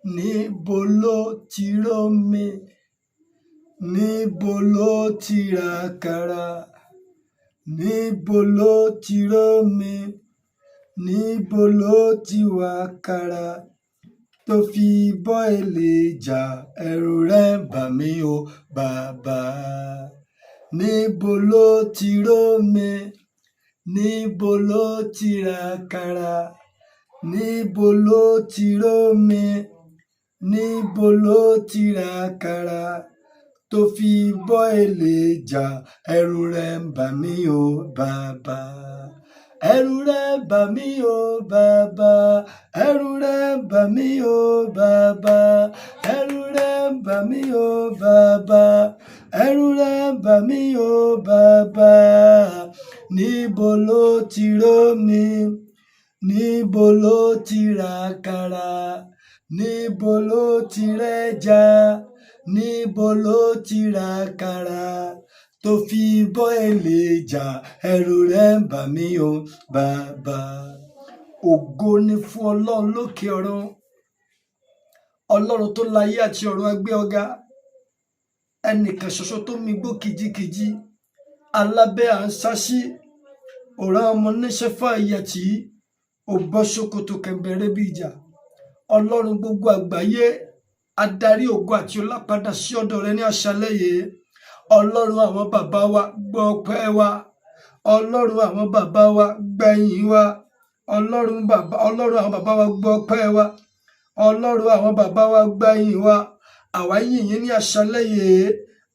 Níbo ló ti rómi? Níbo ló ti ràkàrà? Níbo ló ti rómi? Níbo ló ti wàkàrà tó fi bọ́ Èlíjà? Ẹ̀rù rẹ̀ ń bà mí o, bàbá. Níbo ló ti rómi? Níbo ló ti ràkàrà? Níbo ló ti rómi? Níbo ló ti ràkàrà tó fi bọ́ Èlíjà? Ẹ̀rù rẹ̀ ń bà mí o, bàbá. Ẹ̀rù rẹ̀ ń bà mí o, bàbá. Ẹ̀rù rẹ̀ ń bà mí o, bàbá. Ẹ̀rù rẹ̀ ń bà mí o, bàbá. Ẹ̀rù rẹ̀ ń bà mí o, bàbá. Níbo ló ti rómi? Níbo ló ti ràkàrà? Níbo ló ti rẹ́ja? Níbo ló ti ràkàrà tó fi bọ́ Èlíjà? Ẹ̀rù rẹ̀ ń bà mí o, bàbá. Ògo ni fún Ọlọ́run lókè ọ̀run. Ọlọ́run tó láyé àti ọ̀run, a gbé ọ ga. Ẹnìkan ṣoṣo tó mi gbó kìjikìji. Alábẹ́ à ń sásí. Òrán ọmọ níṣẹ́ fàyàtì. Ò bọ́ ṣòkòtò kẹ̀ǹbẹ̀rẹ̀ bí ìjà. Ọlọ́run gbogbo àgbáyé, adarí ògo àti ọlá padà sí ọ̀dọ̀ rẹ ní àṣálẹ́ yìí. Ọlọ́run àwọn bàbá wa, gbọ́ ọpẹ́ wa. Ọlọ́run àwọn bàbá wa, gbẹ̀yìn wa. Ọlọ́run bàbá, Ọlọ́run àwọn bàbá wa, gbọ́ ọpẹ́ wa. Ọlọ́run àwọn bàbá wa, gbẹ̀yìn wa. Àwa yìn yín ní àṣálẹ́ yìí.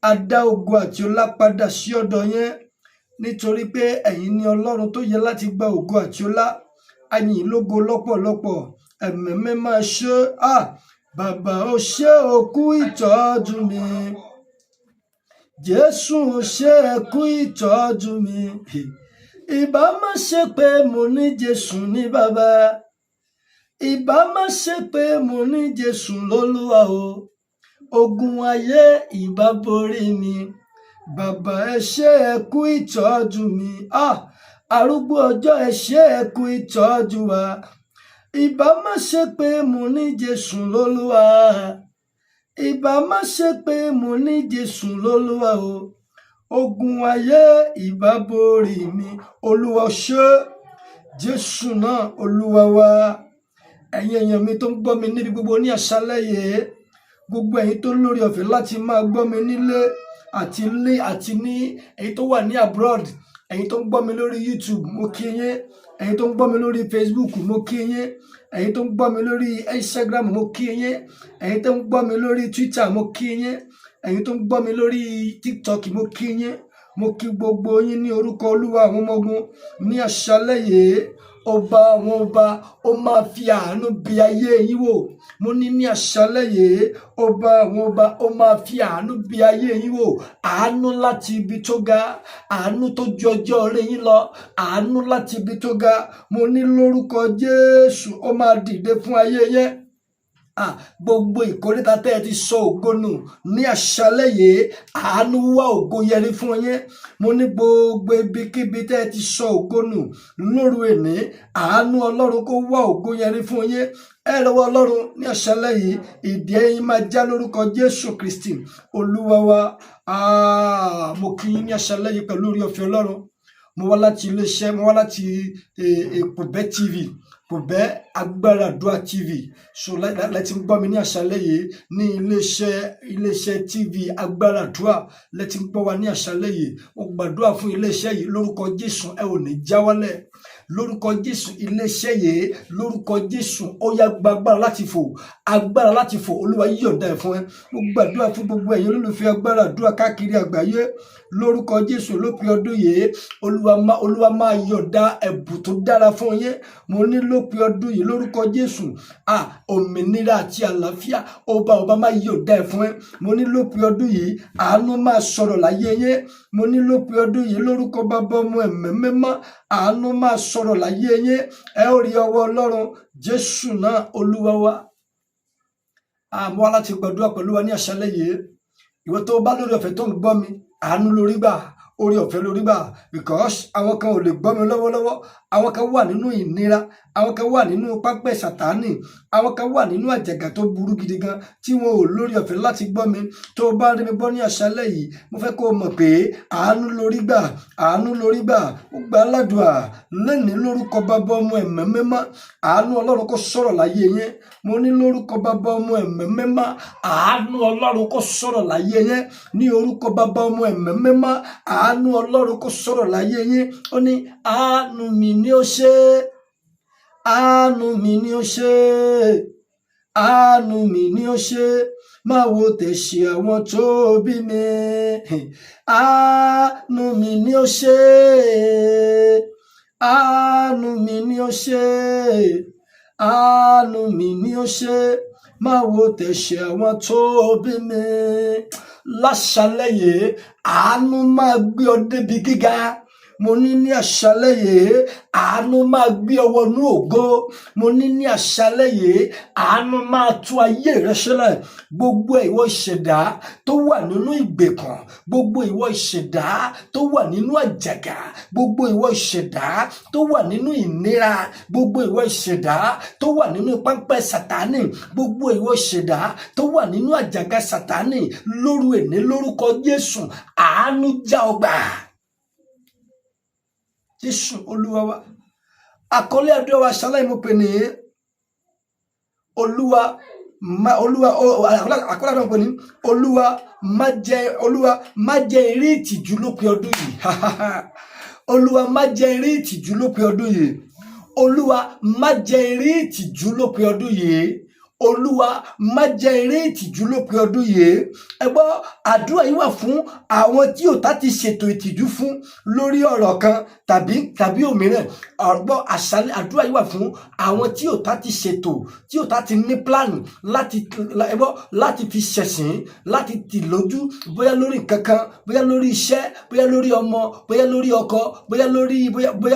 A dá ògo àti ọlá padà sí ọ̀dọ̀ yẹn nítorí pé ẹ̀yin ni Ọlọ́run tó yẹ láti gba ògo àti ọlá. A yìn yín lógo lọ́pọ̀lọpọ̀. Ẹ̀mẹ́mẹ́ máa ṣe á. Bàbá, ó ṣe òkú ìtọ́jú mi. Jésù, ó ṣe ẹkú ìtọ́jú mi. Ìbá má ṣe pé mo ní Jésù ní bàbá. Ìbá má ṣe pé mo ní Jésù lólúwa o. Ogun ayé ìbá borí mi. Bàbá, ẹ ṣé, ẹ kú ìtọ́jú mi. Ah, arúgbó ọjọ́, ẹ ṣé, ẹ kú ìtọ́jú wa. Ìbá má ṣe pé mo ní Jésù lólúwa. Ìbá má ṣe pé mo ní Jésù lólúwa o. Ogun ayé ìbá borí mi. Olúwa, ṣé. Jésù náà Olúwa wa. Ẹ̀yin èèyàn mi tó ń gbọ́ mi níbi gbogbo ní àṣálẹ́ yìí, gbogbo ẹ̀yin tó lórí ọ̀fẹ́ láti máa gbọ́ mi nílé àti ilé àti ní ẹ̀yin tó wà ní abroad, ẹ̀yin tó ń gbọ́ mi lórí YouTube, mo kí yín. Ẹ̀yin tó ń gbọ́ mi lórí Facebook, mo kí yín. Ẹ̀yin tó ń gbọ́ mi lórí Instagram, mo kí yín. Ẹ̀yin tó ń gbọ́ mi lórí Twitter, mo kí yín. Ẹ̀yin tó ń gbọ́ mi lórí TikTok, mo kí yín. Mo kí gbogbo yín ní orúkọ Olúwa àwọn ọmọ ogun ní àṣálẹ́ yìí. Ọba àwọn ọba, ó máa fi àánú bí ayé yín wò. Mo ní ní àṣálẹ́ yìí, ọba àwọn ọba, ó máa fi àánú bí ayé yín wò. Àánú láti ibi tó ga, àánú tó ju ọjọ́ orí yín lọ, àánú láti ibi tó ga. Mo ní lórúkọ Jésù, ó máa dìde fún ayé yẹn. Ah, gbogbo ìkóríta tẹ́ ẹ ti sọ ògo nù, ní àṣálẹ́ yìí, àánú wá ògo yẹrí fún yín. Mo ní gbogbo ibikíbi tẹ́ ẹ ti sọ ògo nù lóru èní, àánú Ọlọ́run kó wá ògo yẹrí fún yín. Ẹ lọ́wọ́ Ọlọ́run ní àṣálẹ́ yìí, ìdí ẹ̀yin máa já lórúkọ Jésù Kristi Olúwa wa. Ah, mo kí yín ní àṣálẹ́ yìí pẹ̀lú orí ọ̀fẹ́ Ọlọ́run. Mo wá láti iléeṣẹ́, mo wá láti Pòbẹ́ TV, Pòbẹ́ Agbára Àdúrà TV. So láti ń gbọ́ mi ní àṣálẹ́ yìí ní iléeṣẹ́ TV Agbára Àdúrà lẹ́tí ń gbọ́ wa ní àṣálẹ́ yìí. Mo gbàdúrà fún iléeṣẹ́ yìí lórúkọ Jésù, ẹ ò ní já wálẹ̀ lórúkọ Jésù. Iléeṣẹ́ yìí, lórúkọ Jésù, ó yá, gba agbára láti fò, agbára láti fò. Olúwa yọ̀ǹda ẹ̀ fún ẹ. Mo gbàdúrà fún gbogbo ẹ̀yin olólùfẹ́ Agbára Àdúrà káàkiri àgbáyé lórúkọ Jésù. Lópin ọdún yìí, Olúwa máa yọ̀ǹda ẹ̀bùn tó dára fún yín. Mo ní lópin ọdún yìí, lórúkọ Jésù, à òmìnira àti àlàáfíà, ọba ọba máa yọ̀ǹda ẹ̀ fún ẹ. Mo ní lópin ọdún yìí, àánú máa sọ̀rọ̀ láyé yín. Mo ní lópin ọdún yìí, lórúkọ Bàbá, Ọmọ, Ẹ̀mí Mímọ́, àánú máa sọ̀rọ̀ láyé yín. Ẹ ó rí ọwọ́ Ọlọ́run. Jésù náà Olúwa wa. Àmọ́ wá láti gbàdúrà pẹ̀lú wa ní àṣálẹ́ yìí. Ìwọ tó bá lórí ọ̀fẹ́ tó ń gbọ́ mi, àánú lórí gbà. Orí ọ̀fẹ́ lórí gbà, because àwọn kan ò lè gbọ́ mi lọ́wọ́lọ́wọ́. Àwọn kan wà nínú ìnira, àwọn kan wà nínú pápẹ́ Sàtánì, àwọn kan wà nínú àjàgà tó burú gidi gan tí wọn ò lórí ọ̀fẹ́ láti gbọ́ mi. Tó o bá rí mi gbọ́ ní àṣálẹ́ yìí, mo fẹ́ kó o mọ̀ pé àánú lórí gbà, àánú lórí gbà. Ó gba aládùá lẹ́ni lórúkọ Bàbá, Ọmọ, Ẹ̀mí Mímọ́. Àánú Ọlọ́run kó sọ̀rọ̀ láyé yẹn. Mo ní lórúkọ Bàbá, Ọmọ, Ẹ̀mí Mímọ́, àánú Ọlọ́run kó sọ̀rọ̀ láyé yẹn. Ní orúkọ Bàbá, Ọmọ, Ẹ̀mí Mímọ́, àánú Ọlọ́run kó sọ̀rọ̀ láyé yẹn. Ó ní àánú mi ni ó ṣe, àánú mi ni ó ṣe, àánú mi ni ó ṣe, máa wo tẹ̀sí àwọn tó bí mi. Àánú mi ni ó ṣe, àánú mi ni ó ṣe, àánú mi ni ó ṣe, máa wo tẹ̀sí àwọn tó bí mi. Láṣálẹ́ yìí, àánú máa gbé ọ débi gíga. Mo ní ní àṣálẹ́ yìí, àánú máa gbé ọ wọnú ògo. Mo ní ní àṣálẹ́ yìí, àánú máa tú ayé rẹ sílẹ̀. Gbogbo ìwọ ìṣẹ̀dá tó wà nínú ìgbèkùn, gbogbo ìwọ ìṣẹ̀dá tó wà nínú àjàgà, gbogbo ìwọ ìṣẹ̀dá tó wà nínú ìnira, gbogbo ìwọ ìṣẹ̀dá tó wà nínú páńpẹ́ Sátánì, gbogbo ìwọ ìṣẹ̀dá tó wà nínú àjàgà Sátánì, lóru èní, lórúkọ Jésù, àánú já ọgbà. Jésù Olúwa wa. Àkọlé àdúrà wa ṣáláì mo pè ní Olúwa má Olúwa. Àkọlé àdúrà mo pè ní Olúwa má jẹ́, Olúwa má jẹ́ eré ìtìjú lópin ọdún yìí. Olúwa má jẹ́ eré ìtìjú lópin ọdún yìí. Olúwa má jẹ́ eré ìtìjú lópin ọdún yìí. Olúwa má jẹ́ eré ìtìjú lópin ọdún yìí. Ẹ gbọ́, àdúrà yìí wà fún àwọn tí ọ̀tá ti ṣètò ìtìjú fún lórí ọ̀rọ̀ kan tàbí òmíràn. Ọ̀gbọ́, àṣálẹ́ àdúrà yìí wà fún àwọn tí ọ̀tá ti ṣètò, tí ọ̀tá ti ní plan láti, ẹ gbọ́, láti fi ṣẹ̀sín, láti tì lójú, bóyá lórí nǹkan kan, bóyá lórí iṣẹ́, bóyá lórí ọmọ, bóyá lórí ọkọ, bóyá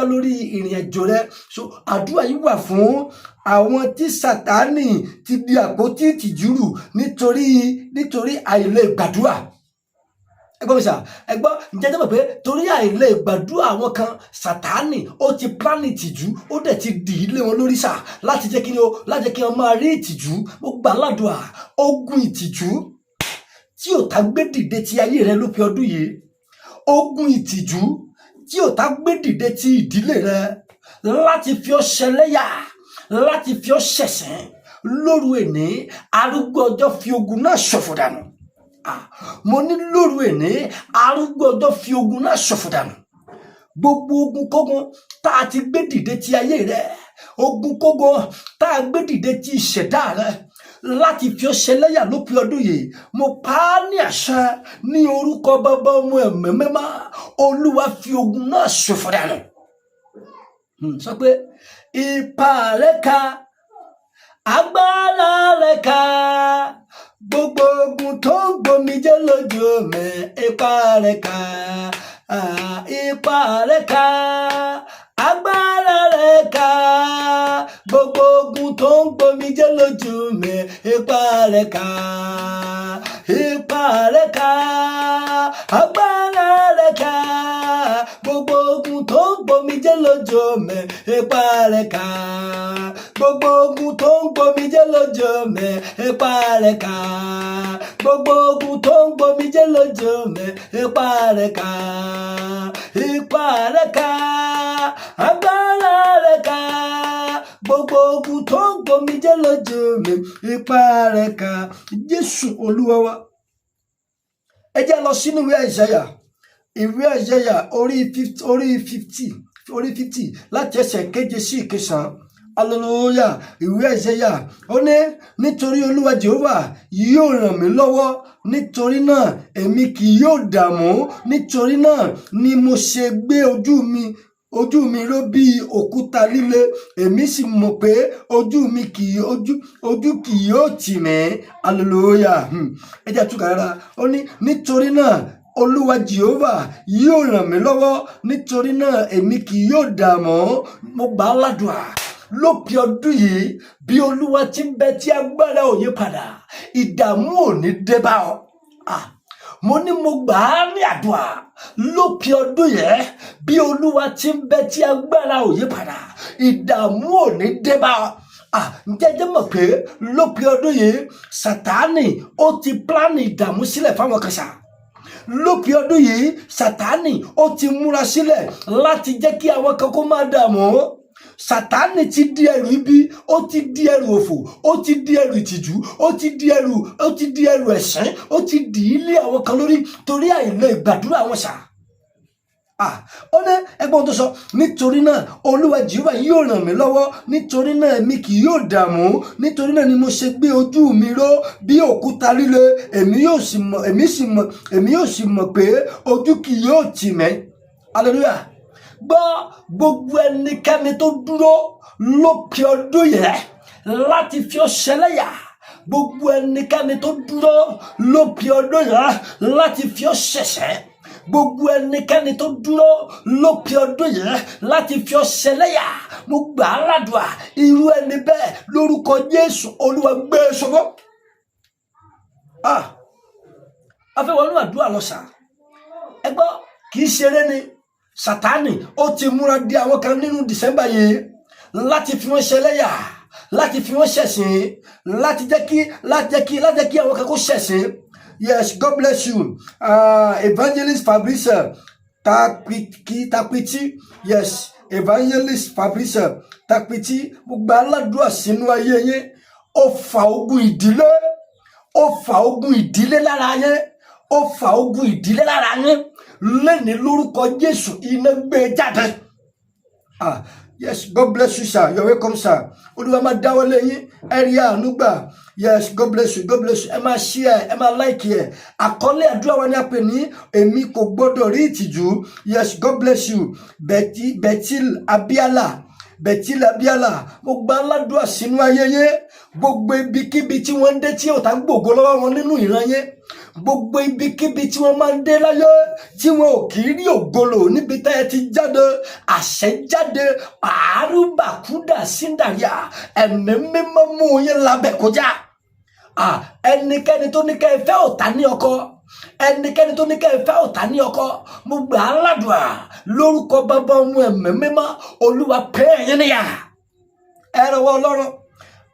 lórí ìrìn àjò rẹ. So àdúrà yìí wà fún àwọn tí Sàtánì ti di àpótí ìtìjú rù nítorí àìlè gbàdúrà. Ẹ gbọ́ mi sà, ẹ gbọ́. Ǹjẹ́ tó mọ̀ pé torí àìlè gbàdúrà àwọn kan, Sàtánì ó ti plan ìtìjú, ó dẹ̀ ti dì í lé wọn lórí sà, láti jẹ́ kí ni o, láti jẹ́ kí wọ́n máa rí ìtìjú. Ó gbà ládùúà, ogun ìtìjú tí ọ̀tá gbé dìde ti ayé rẹ lópin ọdún yìí, ogun ìtìjú tí ọ̀tá gbé dìde ti ìdílé rẹ láti fi ọ́ ṣẹlẹ́yà, láti fi ọ́ ṣẹ̀sín, lóru èní, arúgbó ọjọ́ fi ogun náà ṣòfò dànù. Ah, mo ní lóru èní, arúgbó ọjọ́ fi ogun náà ṣòfò dànù. Gbogbo ogun kógun tá a ti gbé dìde ti ayé rẹ, ogun kógun tá a gbé dìde ti ìṣẹ̀dá rẹ láti fi ọ́ ṣẹlẹ́yà lópin ọdún yìí, mo pa á ní àṣẹ ní orúkọ Bàbá, Ọmọ, Ẹ̀mí Mímọ́, Olúwa fi ogun náà ṣòfò dànù. Sọ pé ipa rẹ ká, agbára rẹ ká, gbogbo ogun tó ń gbomijé lójú mi, ipa rẹ ká. Ah, ipa rẹ ká, agbára rẹ ká, gbogbo ogun tó ń gbomijé lójú mi, ipa rẹ ká. Ipa rẹ ká, agbára rẹ ká, gbogbo ogun tó ń gbomijé lójú mi, ipa rẹ ká. Gbogbo ogun tó ń gbomijé lójú mi, ipa rẹ ká. Gbogbo ogun tó ń gbomijé lójú mi, ipa rẹ ká. Ipa rẹ ká, agbára rẹ ká, gbogbo ogun tó ń gbomijé lójú mi, ipa rẹ ká. Jésù Olúwa wa. Ẹ jẹ́ lọ sínú ìwé Àìsáyà, ìwé Àìsáyà orí 50, orí 50, orí 50, láti ẹsẹ̀ keje sí ìkẹsàn-án. Hallelujah. Ìwé Àìsáyà, ó ní, "Nítorí Olúwa Jehova yóò ràn mí lọ́wọ́, nítorí náà èmi kì yóò dààmú. Nítorí náà ni mo ṣe gbé ojú mi ró bí òkúta líle, èmi sì mọ̀ pé ojú mi kì ojú ojú kì yóò tì mí." Hallelujah. Ẹ jẹ́ àtúnkà rárá. Ó ní, "Nítorí náà Olúwa Jehova yóò ràn mí lọ́wọ́, nítorí náà èmi kì yóò dààmú." Mo gbà á ládùúà lópin ọdún yìí, bí Olúwa ti ń bẹ tí agbára ò yí padà, ìdààmú ò ní dé bá ọ. Ah, Mo ní mo gbà á ní àdúrà lópin ọdún yẹn, bí Olúwa ti ń bẹ tí agbára ò yí padà, ìdààmú ò ní dé bá ọ. Ah, ǹjẹ́ ẹ jẹ́ mọ̀ pé lópin ọdún yìí, Sátánì ó ti plan ìdààmú sílẹ̀ fáwọn kan ṣá? Lópin ọdún yìí, Sátánì ó ti múra sílẹ̀ láti jẹ́ kí àwọn kan kó máa dààmú. Sátánì ti di ẹrù ibi, ó ti di ẹrù òfò, ó ti di ẹrù ìtìjú, ó ti di ẹrù ẹ̀sín, ó ti dì í lé àwọn kan lórí torí àìlè gbàdúrà wọn ṣá. Ah, ó ní ẹgbọ́n tó sọ, "Nítorí náà Olúwa Jehova yóò ràn mí lọ́wọ́, nítorí náà èmi kì yóò dààmú. Nítorí náà ni mo ṣe gbé ojú mi ró bí òkúta líle, èmi yóò sì mọ̀ pé ojú kì yóò tì mí." Hallelujah. Gbọ́, gbogbo ẹnikẹ́ni tó dúró lópin ọdún yẹn láti fi ọ́ ṣẹlẹ́yà, gbogbo ẹnikẹ́ni tó dúró lópin ọdún yẹn láti fi ọ́ ṣẹ̀ṣẹ̀, gbogbo ẹnikẹ́ni tó dúró lópin ọdún yẹn láti fi ọ́ ṣẹlẹ́yà, mo gbà á ládùá, irú ẹni bẹ́ẹ̀, lórúkọ Jésù, Olúwa gbé e ṣubú. Ah, afẹ́wọnú àdúrà lọ sà. Ẹ gbọ́, kì í ṣeré ni. Sátánì ó ti múra di àwọn kan nínú December yìí láti fi wọ́n ṣẹlẹ́yà, láti fi wọ́n ṣẹ̀sín, láti jẹ́ kí àwọn kan kó ṣẹ̀sín. Yes, God bless you, Evangelist Fabrice Takwiti. Yes, Evangelist Fabrice Takwiti, mo gba aládùúrà sínú ayé yín. Ó fa ogun ìdílé, ó fa ogun ìdílé lára yín, ó fa ogun ìdílé lára yín lẹ́ni, lórúkọ Jésù, iná gbé e jáde. Ah, yes, God bless you, sir. You're welcome, sir. Olúwa máa dáwọ́ lé yín, ẹ rí àánú gbà. Yes, God bless you, God bless you. Ẹ máa share, ẹ máa like ẹ. Àkọlé àdúrà wa ni a pè ní "Èmi kò gbọ́dọ̀ rí ìtìjú". Yes, God bless you, Betty Betil Abiala, Betil Abiala. Mo gba aládùúrà sínú ayé yẹn, gbogbo ibikíbi tí wọ́n ń dé tí ọ̀tá gbògo lọ́wọ́ wọn nínú ìran yẹn, gbogbo ibikíbi tí wọ́n máa ń dé láyé tí wọn ò kì í rí ògolo níbi tá ẹ ti jáde, àṣẹ jáde, àárúbàkúdà síndàríà, Ẹ̀mí Mímọ́ mú yín lábẹ́ kọjá. Ah, ẹnikẹ́ni tó ní kẹ́ ẹ fẹ́ ọ̀tá ní ọkọ, ẹnikẹ́ni tó ní kẹ́ ẹ fẹ́ ọ̀tá ní ọkọ, mo gbà á ládùá lórúkọ Bàbá, Ọmọ, Ẹ̀mí Mímọ́, Olúwa pé ẹ̀yin níyà, ẹ rọwọ́ Ọlọ́run.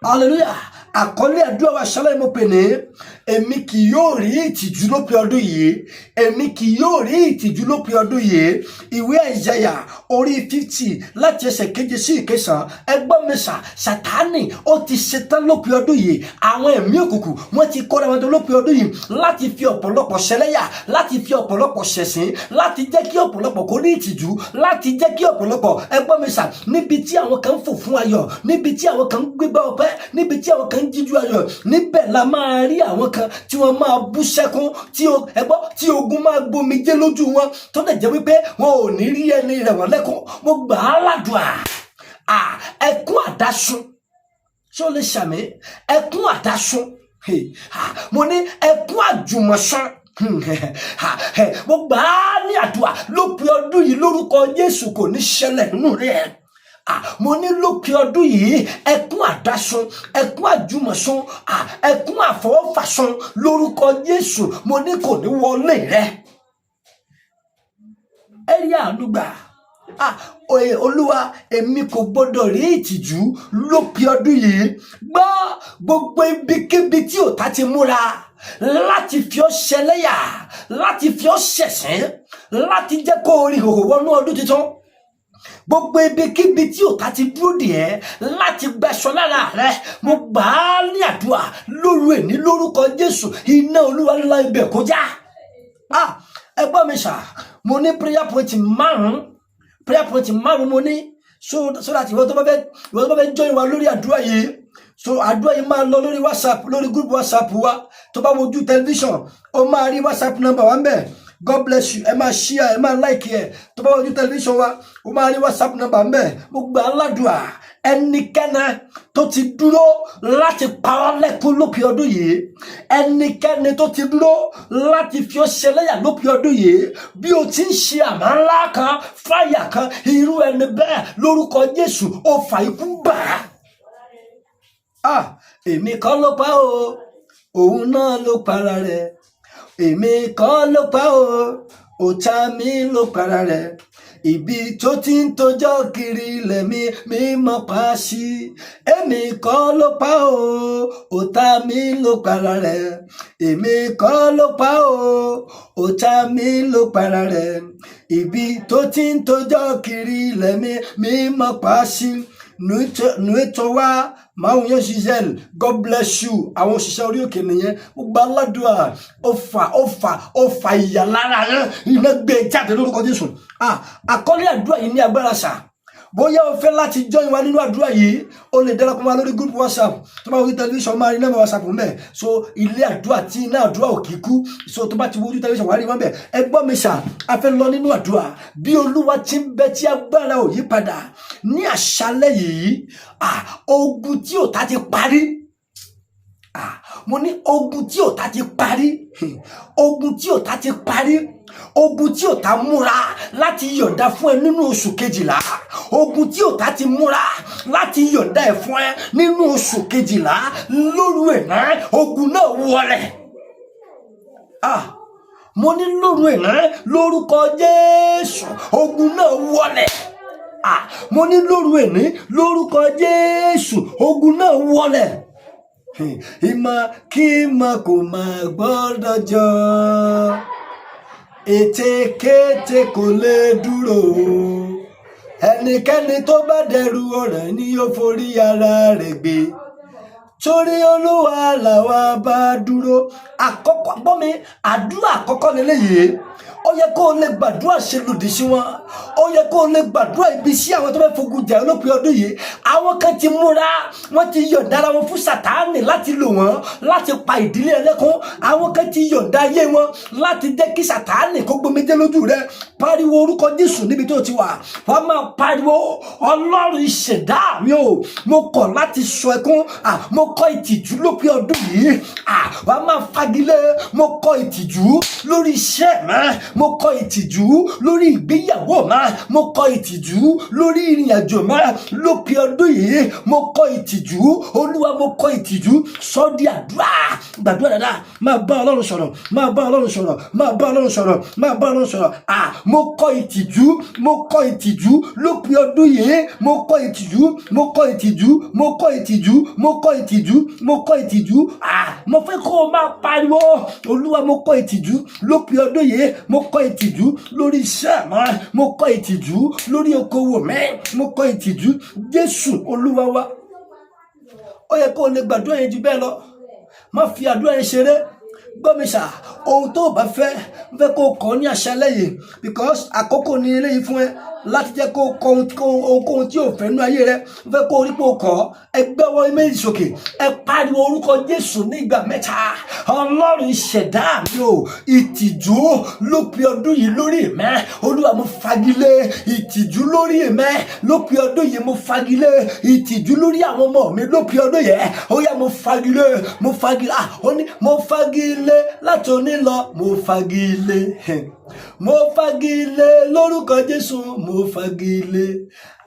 Hallelujah. Àkọlé àdúrà wa ṣẹlẹ̀ mo pè ní "Èmi kì yóò rí ìtìjú lópin ọdún yìí". Èmi kì yóò rí ìtìjú lópin ọdún yìí. Ìwé Àìsáyà orí 50, láti ẹsẹ̀ 7 sí 9. Ẹgbọ́n mi sà, Sàtánì ó ti ṣetán lópin ọdún yìí. Àwọn ẹ̀mí òkùnkùn, wọ́n ti kóra wọn tó lópin ọdún yìí láti fi ọ̀pọ̀lọpọ̀ ṣẹlẹ́yà, láti fi ọ̀pọ̀lọpọ̀ ṣẹ̀sín, láti jẹ́ kí ọ̀pọ̀lọpọ̀ kó ní ìtìjú, láti jẹ́ kí ọ̀pọ̀lọpọ̀, ẹgbọ́n mi sà, níbi tí àwọn kan ń fò fún ayọ̀, níbi tí àwọn kan ń gbégbá ọpẹ́, níbi tí àwọn kan ń jíjú ayọ̀, níbẹ̀ la máa rí àwọn kan tí wọ́n máa bú sẹ́kún, tí ẹgbọ́ tí ogun máa gbomijé lójú wọn, tó dẹ̀ jẹ́ wípé wọn ò ní rí ẹni rẹ̀ wọ́n lẹ́kún. Mo gbà á ládùá, ẹkún àdásùn, ṣé o lè ṣàmì? Ẹkún àdásùn. Hey, ah, mo ní ẹkún àjùmọ̀sán. Mo gbà á ní àdúrà lópin ọdún yìí, lórúkọ Jésù, kò ní ṣẹlẹ̀ nínú rẹ̀. Ah, mo ní lópin ọdún yìí, ẹkún àdásùn, ẹkún àjùmọ̀sùn, ah, ẹkún àfọwọ́fàsùn, lórúkọ Jésù, mo ní kò ní wọlé rẹ. Ẹ rí àánú gbà. Ah, oye Olúwa, èmi kò gbọdọ̀ rí ìtìjú lópin ọdún yìí. Gbọ́, gbogbo ibikíbi tí ọ̀tá ti múra láti fi ọ́ ṣẹlẹ́yà, láti fi ọ́ ṣẹ̀sín, láti jẹ́ kó o rí ìhòòhò wọnú ọdún tuntun, gbogbo ibikíbi tí ọ̀tá ti dúró dè ẹ́ láti gbaṣọ lára rẹ, mo gbà á ní àdúrà lóru èní, lórúkọ Jésù, iná Olúwa ńlá ibẹ̀ kọjá. Ah, ẹ gbọ́ mi sà, mo ní prayer point márùn, prayer point márùn mo ní, so that ìwọ tó bá fẹ́ join wa lórí àdúrà yìí. So àdúrà yìí máa lọ lórí WhatsApp, lórí group WhatsApp wa. Tó bá wojú tẹlifíṣàn, ó máa rí WhatsApp number wa ń bẹ̀. God bless you. Ẹ máa share, ẹ máa like ẹ. Tó bá wojú tẹlifíṣàn wa, ó máa rí WhatsApp number ń bẹ̀. Mo gbà á ládùúà, ẹnikẹ́ni tó ti dúró láti pa ọ́ lẹ́kún lópin ọdún yìí, ẹnikẹ́ni tó ti dúró láti fi ọ́ ṣẹlẹ́yà lópin ọdún yìí, bí o ti ń ṣe àmà ńlá kan, fáyà kan, irú ẹni bẹ́ẹ̀, lórúkọ Jésù, ó fà ikú bà á. Ah, èmi kọ́ ló pa o, òun náà ló para rẹ̀. Èmi kọ́ ló pa o, ọ̀tá mi ló para rẹ̀. Ibi tó ti ń tojọ́ kiri lẹ̀mí mímọ́ pa sí. Èmi kọ́ ló pa o, ọ̀tá mi ló para rẹ̀. Èmi kọ́ ló pa o, ọ̀tá mi ló para rẹ̀. Ibi tó ti ń tojọ́ kiri lẹ̀mí mímọ́ pa sí. Nueto wa máa ń yẹn ṣiṣẹ́. God bless you. Àwọn òṣìṣẹ́ orí òkè nìyẹn. Gbogbo aládùá, ó fà, ó fà, ó fà ìyà lára yẹn, iná gbé jáde lórúkọ Jésù. Ah, àkọlé àdúrà yìí ní agbára sà. Bóyá o fẹ́ láti join wa nínú àdúrà yìí, o lè darapọ̀ mọ́ wa lórí group WhatsApp. Tó bá wojú tẹlifíṣàn, máa rí nọ́mbà WhatsApp mẹ́. So ilé àdúrà tí iná àdúrà ò kì í kú. So tó bá ti wojú tẹlifíṣàn, wàá rí wọn bẹ̀. Ẹ gbọ́ mi sà, a fẹ́ lọ nínú àdúrà. Bí Olúwa ti ń bẹ tí agbára ò yí padà, ní àṣálẹ́ yìí, ah, ogun tí ọ̀tá ti parí. Ah, mo ní ogun tí ọ̀tá ti parí, ogun tí ọ̀tá ti parí, ogun tí ọ̀tá múra láti yọ̀ǹda fún ẹ nínú oṣù kejìlá, ogun tí ọ̀tá ti múra láti yọ̀ǹda ẹ̀ fún ẹ nínú oṣù kejìlá, lóru ẹ̀ náà, ogun náà wọlẹ̀. Ah, mo ní lóru ẹ̀ náà, lórúkọ Jésù, ogun náà wọlẹ̀. Ah, mo ní lóru ẹ̀ ní, lórúkọ Jésù, ogun náà wọlẹ̀. Ìmọ̀ kí ìmọ̀ kò máa gbọ́dọ̀ jọ, ètekéte kò lè dúró. Ẹnikẹ́ni tó bá dẹrù ọ̀ràn ni yóò forí ara rẹ̀ gbé, torí Olúwa làwa bá dúró. Àkọ́kọ́, gbọ́ mi, àdúrà àkọ́kọ́ lélẹ́yìí. Ó yẹ kó o lè gbàdúrà ṣe lòdì sí wọn. Ó yẹ kó o lè gbàdúrà ibi sí àwọn tó fẹ́ fogun jà lópin ọdún yìí. Àwọn kan ti múra, wọ́n ti yọ̀ǹda ara wọn fún Sàtáànì láti lò wọ́n láti pa ìdílé ẹlẹ́kún. Àwọn kan ti yọ̀ǹda ayé wọn láti jẹ́ kí Sàtáànì kó gbomijé lójú rẹ. Pariwo orúkọ Jésù níbi tó ti wà. Wọ́n máa pariwo, "Ọlọ́run ìṣẹ̀dá mi o, mo kọ̀ láti sọ ẹkún. Mo kọ̀ ìtìjú lópin ọdún yìí." Wọ́n máa fagilé. Mo kọ̀ ìtìjú lórí iṣẹ́ mi, mo kọ̀ ìtìjú lórí ìgbéyàwó mi, mo kọ̀ ìtìjú lórí ìrìn àjò mi lópin ọdún yìí. Mo kọ̀ ìtìjú, Olúwa, mo kọ̀ ìtìjú. Sọ di àdúrà. Gbàdúrà dáadáa. Máa bá Ọlọ́run sọ̀rọ̀, máa bá Ọlọ́run sọ̀rọ̀, máa bá Ọlọ́run sọ̀rọ̀, máa bá Ọlọ́run sọ̀rọ̀. Mo kọ̀ ìtìjú, mo kọ̀ ìtìjú lópin ọdún yìí. Mo kọ̀ ìtìjú, mo kọ̀ ìtìjú, mo kọ̀ ìtìjú, mo kọ̀ ìtìjú, mo kọ̀ ìtìjú. Mo fẹ́ kó o máa pariwo, "Olúwa, mo kọ̀ ìtìjú lópin ọdún yìí. Mo kọ̀ ìtìjú lórí iṣẹ́ mi, mo kọ̀ ìtìjú lórí okòwò mi, mo kọ̀ ìtìjú." Jésù Olúwa wa. Ó yẹ kó o lè gbàdúrà yẹn ju bẹ́ẹ̀ lọ. Má fi àdúrà yẹn ṣeré. Gbọ́ mi sà, ohun tó o bá fẹ́, ń fẹ́ kó o kọ́ ní àṣálẹ́ yìí, because àkókò ní eléyìí fún ẹ láti jẹ́ kó o kọ ohunkóhun tí o fẹ́ nú ayé rẹ. Ń fẹ́ kó o rí pé o kọ́. Ẹ gbẹ́wọ́ méjì sókè, ẹ pariwo orúkọ Jésù ní ìgbà mẹ́ta. "Ọlọ́run ìṣẹ̀dá mi o, ìtìjú lópin ọdún yìí lórí mi, Olúwa, mo fagilé. Ìtìjú lórí mi lópin ọdún yìí, mo fagilé. Ìtìjú lórí àwọn ọmọ mi lópin ọdún yìí, ó yá, mo fagilé, mo fagilé." Ah, ó ní mo fagilé láti òní lọ. Mo fagilé, mo fagilé lórúkọ Jésù. Mo fagilé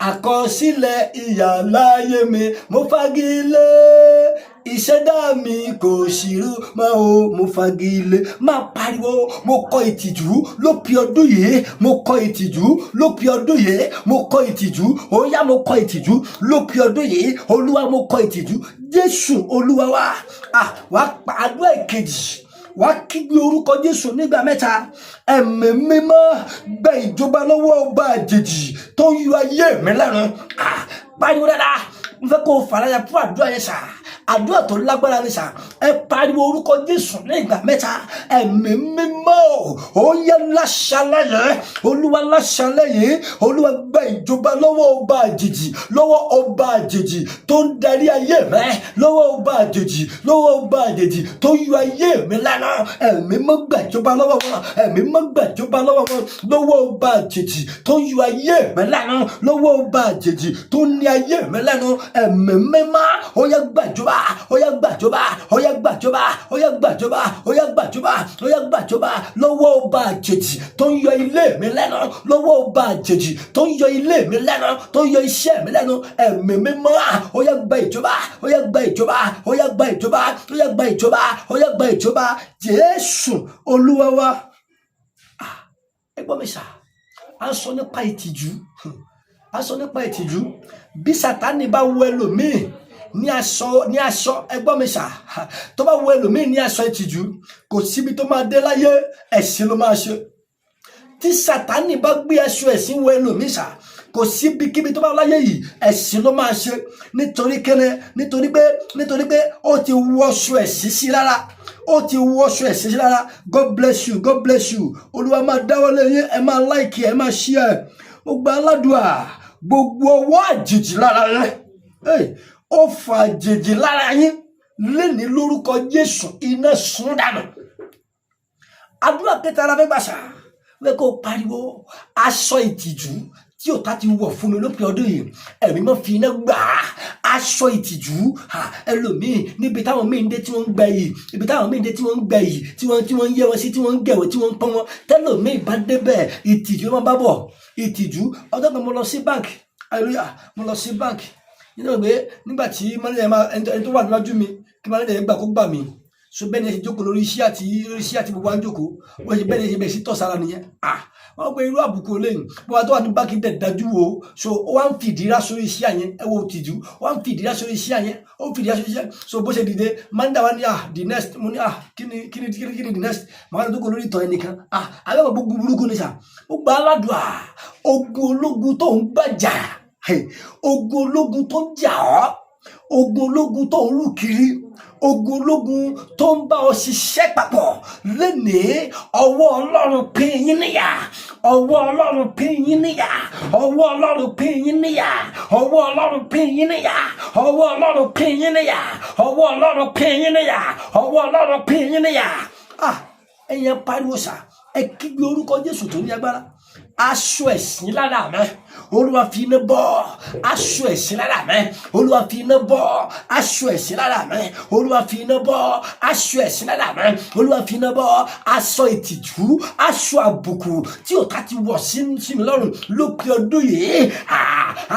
àkọsílẹ̀ ìyà láyé mi. Mo fagilé, ìṣẹ̀dá mi kò ṣírú mọ́ o. Mo fagilé. Máa pariwo, "Mo kọ̀ ìtìjú lópin ọdún yìí. Mo kọ̀ ìtìjú lópin ọdún yìí. Mo kọ̀ ìtìjú. Ó yá, mo kọ̀ ìtìjú lópin ọdún yìí. Olúwa, mo kọ̀ ìtìjú." Jésù Olúwa wa. Ah, wàá pa àdúrà ìkejì. Wàá kígbe orúkọ Jésù nígbà mẹ́ta. "Ẹ̀mí mímọ́, gba ìjọba lọ́wọ́ ọba àjèjì tó ń yọ ayé mi lẹ́nu." Ah, pariwo dáadáa. N fẹ́ kó o faraya fún àdúrà yẹn sà. Àdúrà tó lágbára ni sà. Ẹ pariwo orúkọ Jésù ní ìgbà mẹ́ta. "Ẹ̀mí mímọ́, ó yẹ láṣálẹ́ yẹn. Olúwa, láṣálẹ́ yìí, Olúwa, gba ìjọba lọ́wọ́ ọba àjèjì, lọ́wọ́ ọba àjèjì tó ń darí ayé mi, lọ́wọ́ ọba àjèjì, lọ́wọ́ ọba àjèjì tó ń yọ ayé mi lẹ́nu. Ẹ̀mí mọ́, gbàjọba lọ́wọ́ wọn. Ẹ̀mí mọ́, gbàjọba lọ́wọ́ wọn, lọ́wọ́ ọba àjèjì tó ń yọ ayé mi lẹ́nu, lọ́wọ́ ọba àjèjì tó ń ní ayé mi lẹ́nu." Ẹ̀mí Mímọ́, ó yá, gbàjọba, ó yá, gbàjọba, ó yá, gbàjọba, ó yá, gbàjọba, ó yá, gbàjọba, ó yá, gbàjọba lọ́wọ́ ọba àjèjì tó ń yọ ilé mi lẹ́nu, lọ́wọ́ ọba àjèjì tó ń yọ ilé mi lẹ́nu, tó ń yọ iṣẹ́ mi lẹ́nu. Ẹ̀mí Mímọ́, ó yá, gba ìjọba, ó yá, gba ìjọba, ó yá, gba ìjọba, ó yá, gba ìjọba, ó yá, gba ìjọba. Jésù Olúwa wa. Ẹ gbọ́ mi sà, à ń sọ nípa ìtìjú, à ń sọ nípa ìtìjú. Bí Sátánì bá wọ ẹlòmíì ní aṣọ, ẹ gbọ́ mi sà, tó bá wọ ẹlòmíì ní aṣọ ìtìjú, kò síbi tó máa dé láyé, ẹ̀sìn ló máa ṣe. Tí Sátánì bá gbé aṣọ ẹ̀sìn wọ ẹlòmíì sà, kò síbikíbi tó bá láyé yìí, ẹ̀sìn ló máa ṣe. Nítorí kíni? Nítorí pé ó ti wọṣọ ẹ̀sìn sí lára, ó ti wọṣọ ẹ̀sìn sí lára. God bless you, God bless you. Olúwa máa dáwọ́lé yín. Ẹ máa like, ẹ máa share. Mo gba aládùá, gbogbo ọwọ́ àjèjì lára rẹ, ó fa àjèjì lára yín lẹ́ni lórúkọ Jésù, iná sun dànù. Àdúrà kẹta la fẹ́ gbà sà, wẹ́ kó pariwo: aṣọ ìtìjú tí ọ̀tá ti wọ̀ fún mi lópin ọdún yìí, Ẹ̀mí Mímọ́, fi iná gbà á. Aṣọ ìtìjú. Ẹlòmíì, níbi táwọn míì ń dé tí wọ́n ń gbẹ yìí, ibi táwọn míì ń dé tí wọ́n ń gbẹ yìí, tí wọ́n ń yẹ wọn sí, tí wọ́n ń gẹ̀wẹ̀, tí wọ́n ń pọ́n wọn, tẹ́lòmíì bá débẹ̀, ìtìjú ló máa bá bọ̀, ìtìjú. Ọjọ́ kan, mo lọ sí bank, hallelujah, mo lọ sí bank nínú ìgbé. Nígbà tí manager máa, ẹni tó wà níwájú mi, kí manager yẹn gbà kó gbà mí. So bẹ́ẹ̀ ni ẹ ṣe jókòó lórí iṣẹ́ àti gbogbo wa ń jókòó. Wọ́n ṣe bẹ́ẹ̀ ni ẹ ṣe bẹ́ẹ̀ sí tọ̀ sára nìyẹn. Ah, wọ́n pe irú àbùkù lẹ́yìn bó wa tó wà ní báńkì dẹ̀ dájú wo. So ó wá ń fìdí rá sórí iṣẹ́ yẹn. Ẹ wo tìjú, ó wá ń fìdí rá sórí iṣẹ́ yẹn, ó ń fìdí rá sórí iṣẹ́. So bó ṣe dìde, manager wa ní, "Ah, the next." Mo ní, "Ah, kí ni the next?" Màá lọ jókòó lórí ìtọ̀ ẹnìkan. Ah, alẹ́ gbogbo burúkú ni sà. Ó gba aládùá, ogun ológun tó ń gbàjà, ogun ológun tó ń jà ọ́, ogun ológun tó ń rù kiri, ogun ológun tó ń bá ọ ṣiṣẹ́ papọ̀ lénìí, ọwọ́ Ọlọ́run pín yín níyà, ọwọ́ Ọlọ́run pín yín níyà, ọwọ́ Ọlọ́run pín yín níyà, ọwọ́ Ọlọ́run pín yín níyà, ọwọ́ Ọlọ́run pín yín níyà, ọwọ́ Ọlọ́run pín yín níyà, ọwọ́ Ọlọ́run pín yín níyà. Ah, ẹ̀yin pariwo sà, ẹ kígbe orúkọ Jésù tó ní agbára. Aṣọ ẹ̀sìn lára mi, Olúwa, fi iná bọ́. Aṣọ ẹ̀sìn lára mi, Olúwa, fi iná bọ́. Aṣọ ẹ̀sìn lára mi, Olúwa, fi iná bọ́. Aṣọ ẹ̀sìn lára mi, Olúwa, fi iná bọ́. Aṣọ ìtìjú, aṣọ àbùkù tí ọ̀tá ti wọ̀ sí mi lọ́rùn lópin ọdún yìí,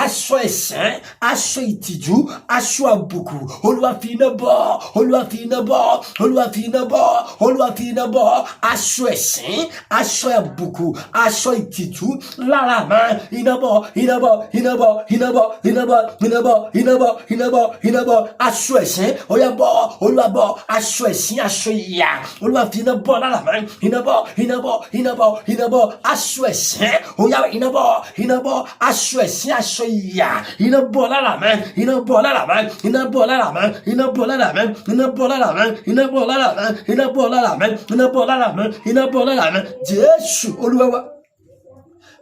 aṣọ ẹ̀sìn, aṣọ ìtìjú, aṣọ àbùkù, Olúwa, fi iná bọ́, Olúwa, fi iná bọ́, Olúwa, fi iná bọ́, Olúwa, fi iná bọ́. Aṣọ ẹ̀sìn, aṣọ àbùkù, aṣọ ìtìjú lára mi, iná bọ́, iná bọ́, iná bọ́, iná bọ́, iná bọ́, iná bọ́, iná bọ́, iná bọ́, iná bọ́. Aṣọ ẹ̀sìn, ó yá, bọ́, Olúwa, bọ́. Aṣọ ẹ̀sìn, aṣọ ìyà, Olúwa, fi iná bọ́ lára mi. Iná bọ́, iná bọ́, iná bọ́, iná bọ́. Aṣọ ẹ̀sìn, ó yá, iná bọ́, iná bọ́. Aṣọ ẹ̀sìn, aṣọ ìyà, iná bọ́ lára mi, iná bọ́ lára mi, iná bọ́ lára mi, iná bọ́ lára mi, iná bọ́ lára mi, iná bọ́ lára mi, iná bọ́ lára mi, iná bọ́ lára mi, iná bọ́ lára mi. Jésù Olúwa wa.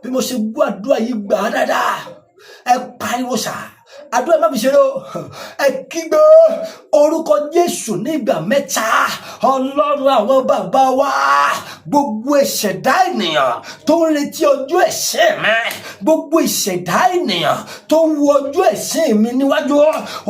Bí mo ṣe gbọ́ àdúrà yìí, gbà á dáadáa. Ẹ pariwo sà, àdúrà má fi ṣeré o. Ẹ kígbe orúkọ Jésù nígbà mẹ́ta. Ọlọ́run àwọn bàbá wa, gbogbo ìṣẹ̀dá ènìyàn tó ń retí ọjọ́ ẹ̀sìn mi, gbogbo ìṣẹ̀dá ènìyàn tó ń wo ọjọ́ ẹ̀sìn mi níwájú,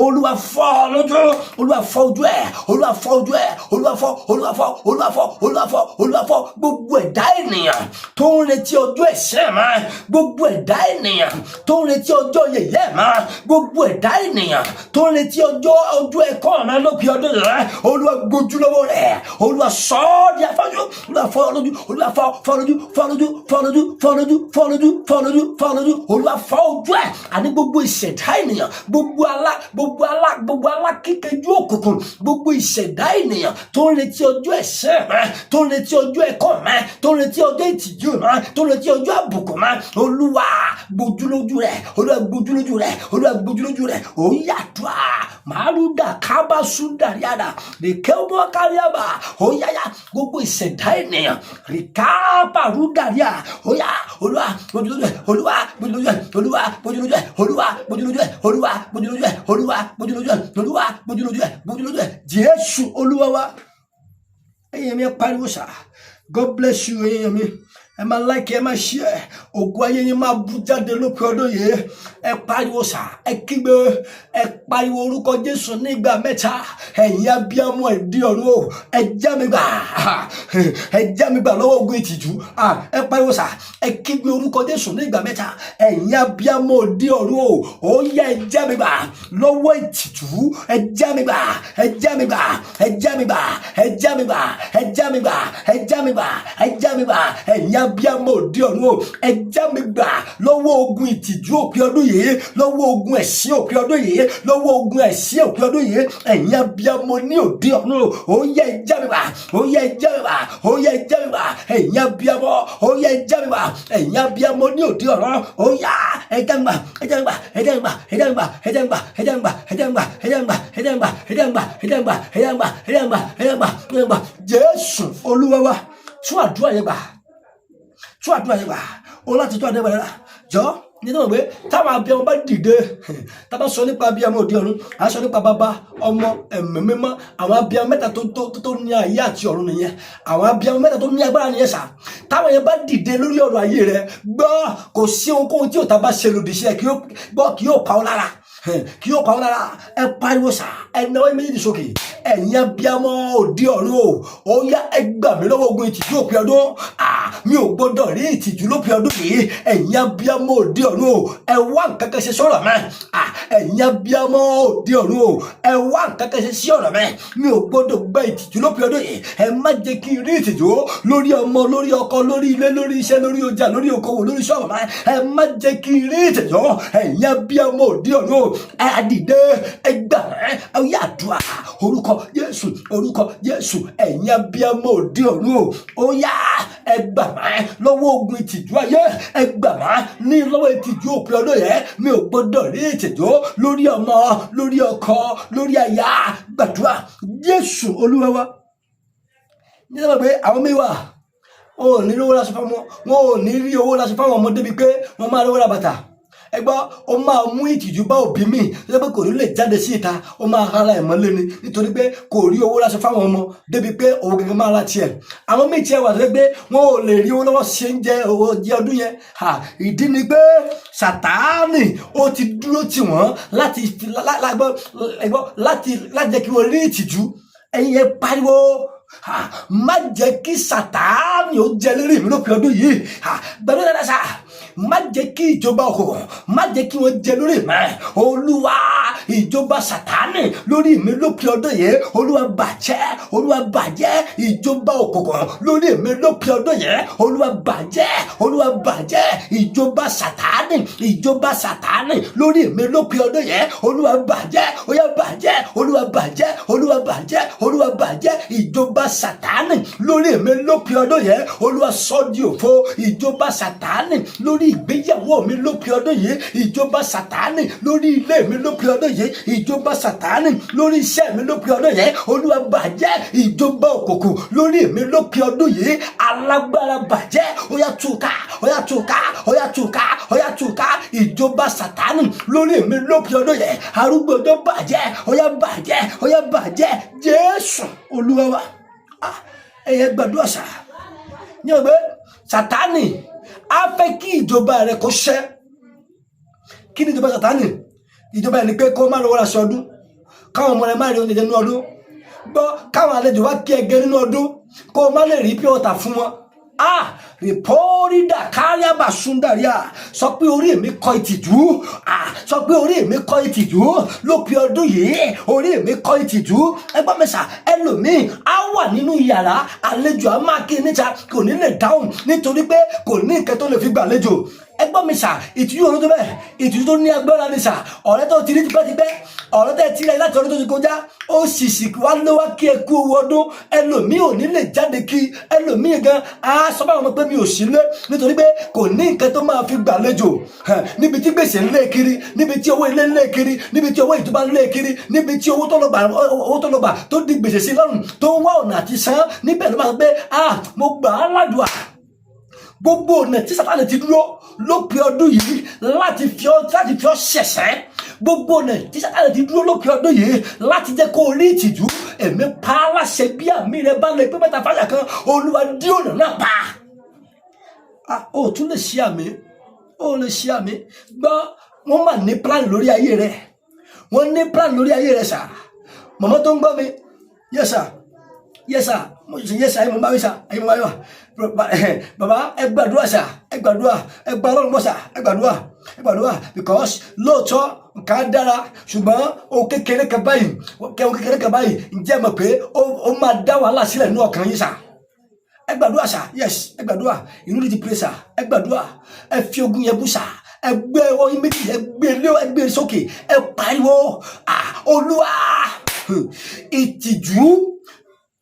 Olúwa, fọ́ ọ lójú, Olúwa, fọ́ ojú ẹ̀, Olúwa, fọ́ ojú ẹ̀, Olúwa, fọ́, Olúwa, fọ́, Olúwa, fọ́, Olúwa, fọ́, Olúwa, fọ́. Gbogbo ẹ̀dá ènìyàn tó ń retí ọjọ́ ẹ̀sìn mi, gbogbo ẹ̀dá ènìyàn tó ń retí ọjọ́ yẹ̀yẹ́ mi, gbogbo ẹ̀dá ènìyàn tó ń retí ọjọ́ ẹ̀kọ́ mi lópin ọdún rẹ̀, Olúwa, gbójú lọ́wọ́ rẹ̀, Olúwa, sọ ọ́ di afọ́jú, Olúwa, fọ́ lójú, Olúwa, fọ́, fọ́ lójú, fọ́ lójú, fọ́ lójú, fọ́ lójú, fọ́ lójú, fọ́ lójú, fọ́ lójú, Olúwa, fọ́ ojú ẹ̀. Àní gbogbo ìṣẹ̀dá ènìyàn, gbogbo alákíkanjú òkùnkùn, gbogbo ìṣẹ̀dá ènìyàn tó ń retí ọjọ́ ẹ̀sìn mi, tó ń retí ọjọ́ ẹ̀kọ́ mi, tó ń retí ọjọ́ ìtìjú mi, tó ń retí ọjọ́ àbùkù mi, Olúwa, gbójú lójú rẹ̀, Olúwa, gbójú lójú rẹ̀, Olúwa, gbójú lójú rẹ̀. Ó yàtọ̀ màálùdà kábàṣúdàríàdà rìkẹ́wọ́ káríàbà. Ó yáyà, gbogbo ìṣẹ̀dá ènìyàn rìkábàrúdàríà, ó yá, Olúwa, gbójú lójú ẹ̀, Olúwa, gbójú lójú ẹ̀, Olúwa, gbójú lójú ẹ̀, Olúwa, gbójú lójú ẹ̀, Olúwa, gbójú lójú ẹ̀, Olúwa, gbójú lójú ẹ̀, Olúwa, gbójú lójú ẹ̀, gbójú lójú ẹ̀. Jésù Olúwa wa. Ẹ̀yin mi, ẹ pariwo sà. God bless you. Ẹ̀yin mi, Ẹ máa like, ẹ máa share. Ògo ayé yín máa bú jáde lópin ọdún yìí. Ẹ pariwo sà, ẹ kígbe, ẹ pariwo orúkọ Jésù nígbà mẹ́ta. Ẹ̀yin abiyamọ òde ọ̀run o, ẹ já mi gbà, ẹ já mi gbà lọ́wọ́ ogun ìtìjú. Ẹ pariwo sà, ẹ kígbe orúkọ Jésù nígbà mẹ́ta. Ẹ̀yin abiyamọ òde ọ̀run o, ó yá, ẹ já mi gbà lọ́wọ́ ìtìjú. Ẹ já mi gbà, ẹ já mi gbà, ẹ já mi gbà, ẹ já mi gbà, ẹ já mi gbà, ẹ já mi gbà, ẹ já mi gbà. Ẹ̀yin abiyamọ òde ọ̀run o, ẹ já mi gbà lọ́wọ́ ogun ìtìjú òpin ọdún yìí, lọ́wọ́ ogun ẹ̀sín òpin ọdún yìí, lọ́wọ́ ogun ẹ̀sín òpin ọdún yìí. Ẹ̀yin abiyamọ ní òde ọ̀run o, ó yá, ẹ já mi gbà, ó yá, ẹ já mi gbà, ó yá, ẹ já mi gbà. Ẹ̀yin abiyamọ, ó yá, ẹ já mi gbà. Ẹ̀yin abiyamọ ní òde ọ̀run, ó yá, ẹ já mi gbà, ẹ já mi gbà, ẹ já mi gbà, ẹ já mi gbà, ẹ já mi gbà, ẹ já mi gbà, ẹ já mi gbà, ẹ já mi gbà, ẹ já mi gbà, ẹ já mi gbà, ẹ já mi gbà, ẹ já mi gbà, ẹ já mi gbà, ẹ já mi gbà, ẹ já mi gbà. Jésù Olúwa wa. Tún àdúrà yẹn gbà, tún àdúrà yẹn gbà o, láti tún àdúrà yẹn gbà. Jọ nítorí pé táwọn abiyamọ bá dìde, tá a bá sọ nípa abiyamọ òde ọ̀run, à ń sọ nípa bàbá, ọmọ, ẹ̀mí mímọ́. Àwọn abiyamọ mẹ́ta tó ní ayé àti ọ̀run nìyẹn. Àwọn abiyamọ mẹ́ta tó ní agbára nìyẹn sà. Táwọn yẹn bá dìde lórí ọ̀rọ̀ ayé rẹ, gbọ́, kò sí ohunkóhun tí òtá bá ṣe lòdì sí ẹ kí ó gbọ́, kí yóò pa ọ́ lára, kí yóò pa ọ́ lára. Ẹ pariwo sà, ẹ náwó méjèèjì sókè. Ẹ̀yin abiyamọ òde ọ̀run o, ó yá, ẹ gbà mí lọ́wọ́ ogun ìtìjú òpin ọdún. Mi ò gbọ́dọ̀ rí ìtìjú lópin ọdún yìí. Ẹ̀yin abiyamọ òde ọ̀run o, ẹ wá nǹkan kan ṣe sọ̀rọ̀ mẹ́. Ẹ̀yin abiyamọ òde ọ̀run o, ẹ wá nǹkan kan ṣe sí ọ̀rọ̀ mẹ́. Mi ò gbọ́dọ̀ gba ìtìjú lópin ọdún yìí. Ẹ má jẹ́ kí n rí ìtìjú lórí ọmọ, lórí ọkọ, lórí ilé, lórí iṣẹ́, lórí ọjà, lórí okòwò, lórí ṣọ́ọ̀bù mẹ́. Ẹ má jẹ́ kí n rí ìtìjú. Ẹ̀yin abiyamọ òde ọ̀run o, ẹ dìde, ẹ gbà ẹ. Ẹ yá, àdúrà. Orúkọ Jésù, orúkọ Jésù. Ẹ̀yin abiyamọ òde ọ̀run o, ó yá, ẹ gbà má lọ́wọ́ ogun ìtìjú ayé. Ẹ gbà má ní lọ́wọ́ ìtìjú òpin ọdún yẹn. Mi ò gbọ́dọ̀ rí ìtìjú lórí ọmọ, lórí ọkọ, lórí aya. Gbàdúrà. Jésù Olúwa wa. Nígbà pé àwọn mi wà, wọn ò ní rí owó láṣọ fáwọn, wọn ò ní rí owó láṣọ fáwọn ọmọ débi pé wọn máa rówó ra bàtà. Ẹ gbọ́, ó máa mú ìtìjú bá òbí mi tó jẹ́ pé kò ní lè jáde sí ìta, ó máa rárá ẹ̀ mọ́lé ni, nítorí pé kò rí owó láṣọ fáwọn ọmọ débi pé òun gẹ́gẹ́ máa ra tiẹ̀. Àwọn míì tiẹ̀ wà tó jẹ́ pé wọn ò lè rí owó lọ́wọ́ ṣe ń jẹ owó jẹ ọdún yẹn. Ìdí ni pé Sàtáánì ó ti dúró tì wọ́n láti fi lágbọ́ láti jẹ́ kí wọ́n rí ìtìjú. Ẹ̀yin yẹn pariwo, má jẹ́ kí Sàtáánì ó jẹ lérí mi lópin ọdún yìí. Gbẹdọ́ dáadáa sá, má jẹ́ kí ìjọba òkùnkùn, má jẹ́ kí wọ́n jẹ lórí mi. Olúwa, ìjọba Sàtáánì lórí mi lópin ọdún yìí, Olúwa bàjẹ́, Olúwa bàjẹ́. Ìjọba òkùnkùn lórí mi lópin ọdún yìí, Olúwa bàjẹ́, Olúwa bàjẹ́. Ìjọba Sàtáánì, ìjọba Sàtáánì lórí mi lópin ọdún yìí, Olúwa bàjẹ́, ó yá bàjẹ́, Olúwa bàjẹ́, Olúwa bàjẹ́, Olúwa bàjẹ́. Ìjọba Sàtáánì lórí mi lópin ọdún yìí, Olúwa sọ di òfo. Ìjọba Sàtáánì lórí ìgbéyàwó mi lópin ọdún yìí, ìjọba Sàtáánì lórí ilé mi lópin ọdún yìí, ìjọba Sàtáánì lórí iṣẹ́ mi lópin ọdún yìí, Olúwa bàjẹ́. Ìjọba òkùnkùn lórí mi lópin ọdún yìí, alágbára bàjẹ́, ó yá túká, ó yá túká, ó yá túká, ó yá túká. Ìjọba Sàtáánì lórí mi lópin ọdún yìí, arúgbó ọjọ́, bàjẹ́, ó yá bàjẹ́, ó yá bàjẹ́. Jésù Olúwa wa. Ẹ̀yẹ gbàdúrà sá. Ní ọgbẹ́ Sàtáánì á fẹ́ kí ìjọba rẹ̀ kó ṣẹ́. Kí ni ìjọba Sàtáánì? Ìjọba yẹn ni pé kó má lọ́wọ́ ra aṣọ ọdún, káwọn ọmọ rẹ̀ má rí oúnjẹ jẹ nínú ọdún. Gbọ́, káwọn àlejò wá kí ẹgẹ nínú ọdún, kó o má lè rí pure water fún wọn. Rìpọ́rídà káríàbà súndàríà. Sọ pé orí mi kọ ìtìjú. Sọ pé orí mi kọ ìtìjú lópin ọdún yìí, orí mi kọ ìtìjú. Ẹgbọ́n mi sà, ẹlòmíì á wà nínú yàrá, àlejò á máa kí níta, kò ní lè dáhùn nítorí pé kò ní nǹkan tó lè fi gbàlejò. Ẹgbọ́n mi sà, ìtìjú òun tó bẹ́ẹ̀, ìtìjú tó ní agbára ni sà. Ọ̀rẹ́ tó ti rí tipẹ́tipẹ́, ọ̀rẹ́ tẹ́ ti rí láti ọdún tó ti kọjá, ó sì sì wá ló wá kí ẹ kú owó ọdún. Ẹlòmíì ò ní lè jáde kí ẹlòmíì gan á sọ fáwọn ọmọ pé mi ò sí lé, nítorí pé kò ní nǹkan tó máa fi gbàlejò. Níbi tí gbèsè ń lé kiri, níbi tí owó ilé ń lé kiri, níbi tí owó ìjọba ń lé kiri, níbi tí owó tó lọ gbà tó di gbèsè sí lọ́rùn, tó ń wá ọ̀nà àti san níbẹ̀, ló máa sọ pé, ah, mo gbà á ládùúà, gbogbo ọ̀nà tí Sátánì ti dúró lópin ọdún yìí láti fi ọ́ ṣẹ̀ṣẹ̀, gbogbo ọ̀nà tí Sátánì ti dúró lópin ọdún yìí láti jẹ́ kó o rí ìtìjú, èmi pa á láṣẹ, bí àmì rẹ bá lè pé mẹ́ta fáyà kan, Olúwa dí ọ̀nà náà pa. Ah, o tún lè ṣe àmín, o lè ṣe àmín. Gbọ́, wọ́n mà ní plan lórí ayé rẹ. Wọ́n ní plan lórí ayé rẹ sà. Màmá tó ń gbọ́ mi, yes sir, yes sir, mo ṣe yes sir. Ayé mo bá wí sà, ayé mo bá wí wà. Bàbá, ẹ gbàdúrà sà, ẹ gbàdúrà, ẹ gba Ọlọ́run gbọ́ sà, ẹ gbàdúrà, ẹ gbàdúrà, because lóòótọ́ nǹkan á dára, ṣùgbọ́n o kékeré kan báyìí, kẹwọn kékeré kan báyìí, ǹjẹ́ mọ̀ pé ó máa dá wàhálà sílẹ̀ nínú ọkàn yín sà? Ẹ gbàdúrà sà. Yes, ẹ gbàdúrà. You need to pray sà. Ẹ gbàdúrà, ẹ fi ogun yẹn bú sà. Ẹ gbé ọwọ́ yín méjì, ẹ gbé lé, ẹ gbé sókè, ẹ pariwo, ah, Olúwa, ìtìjú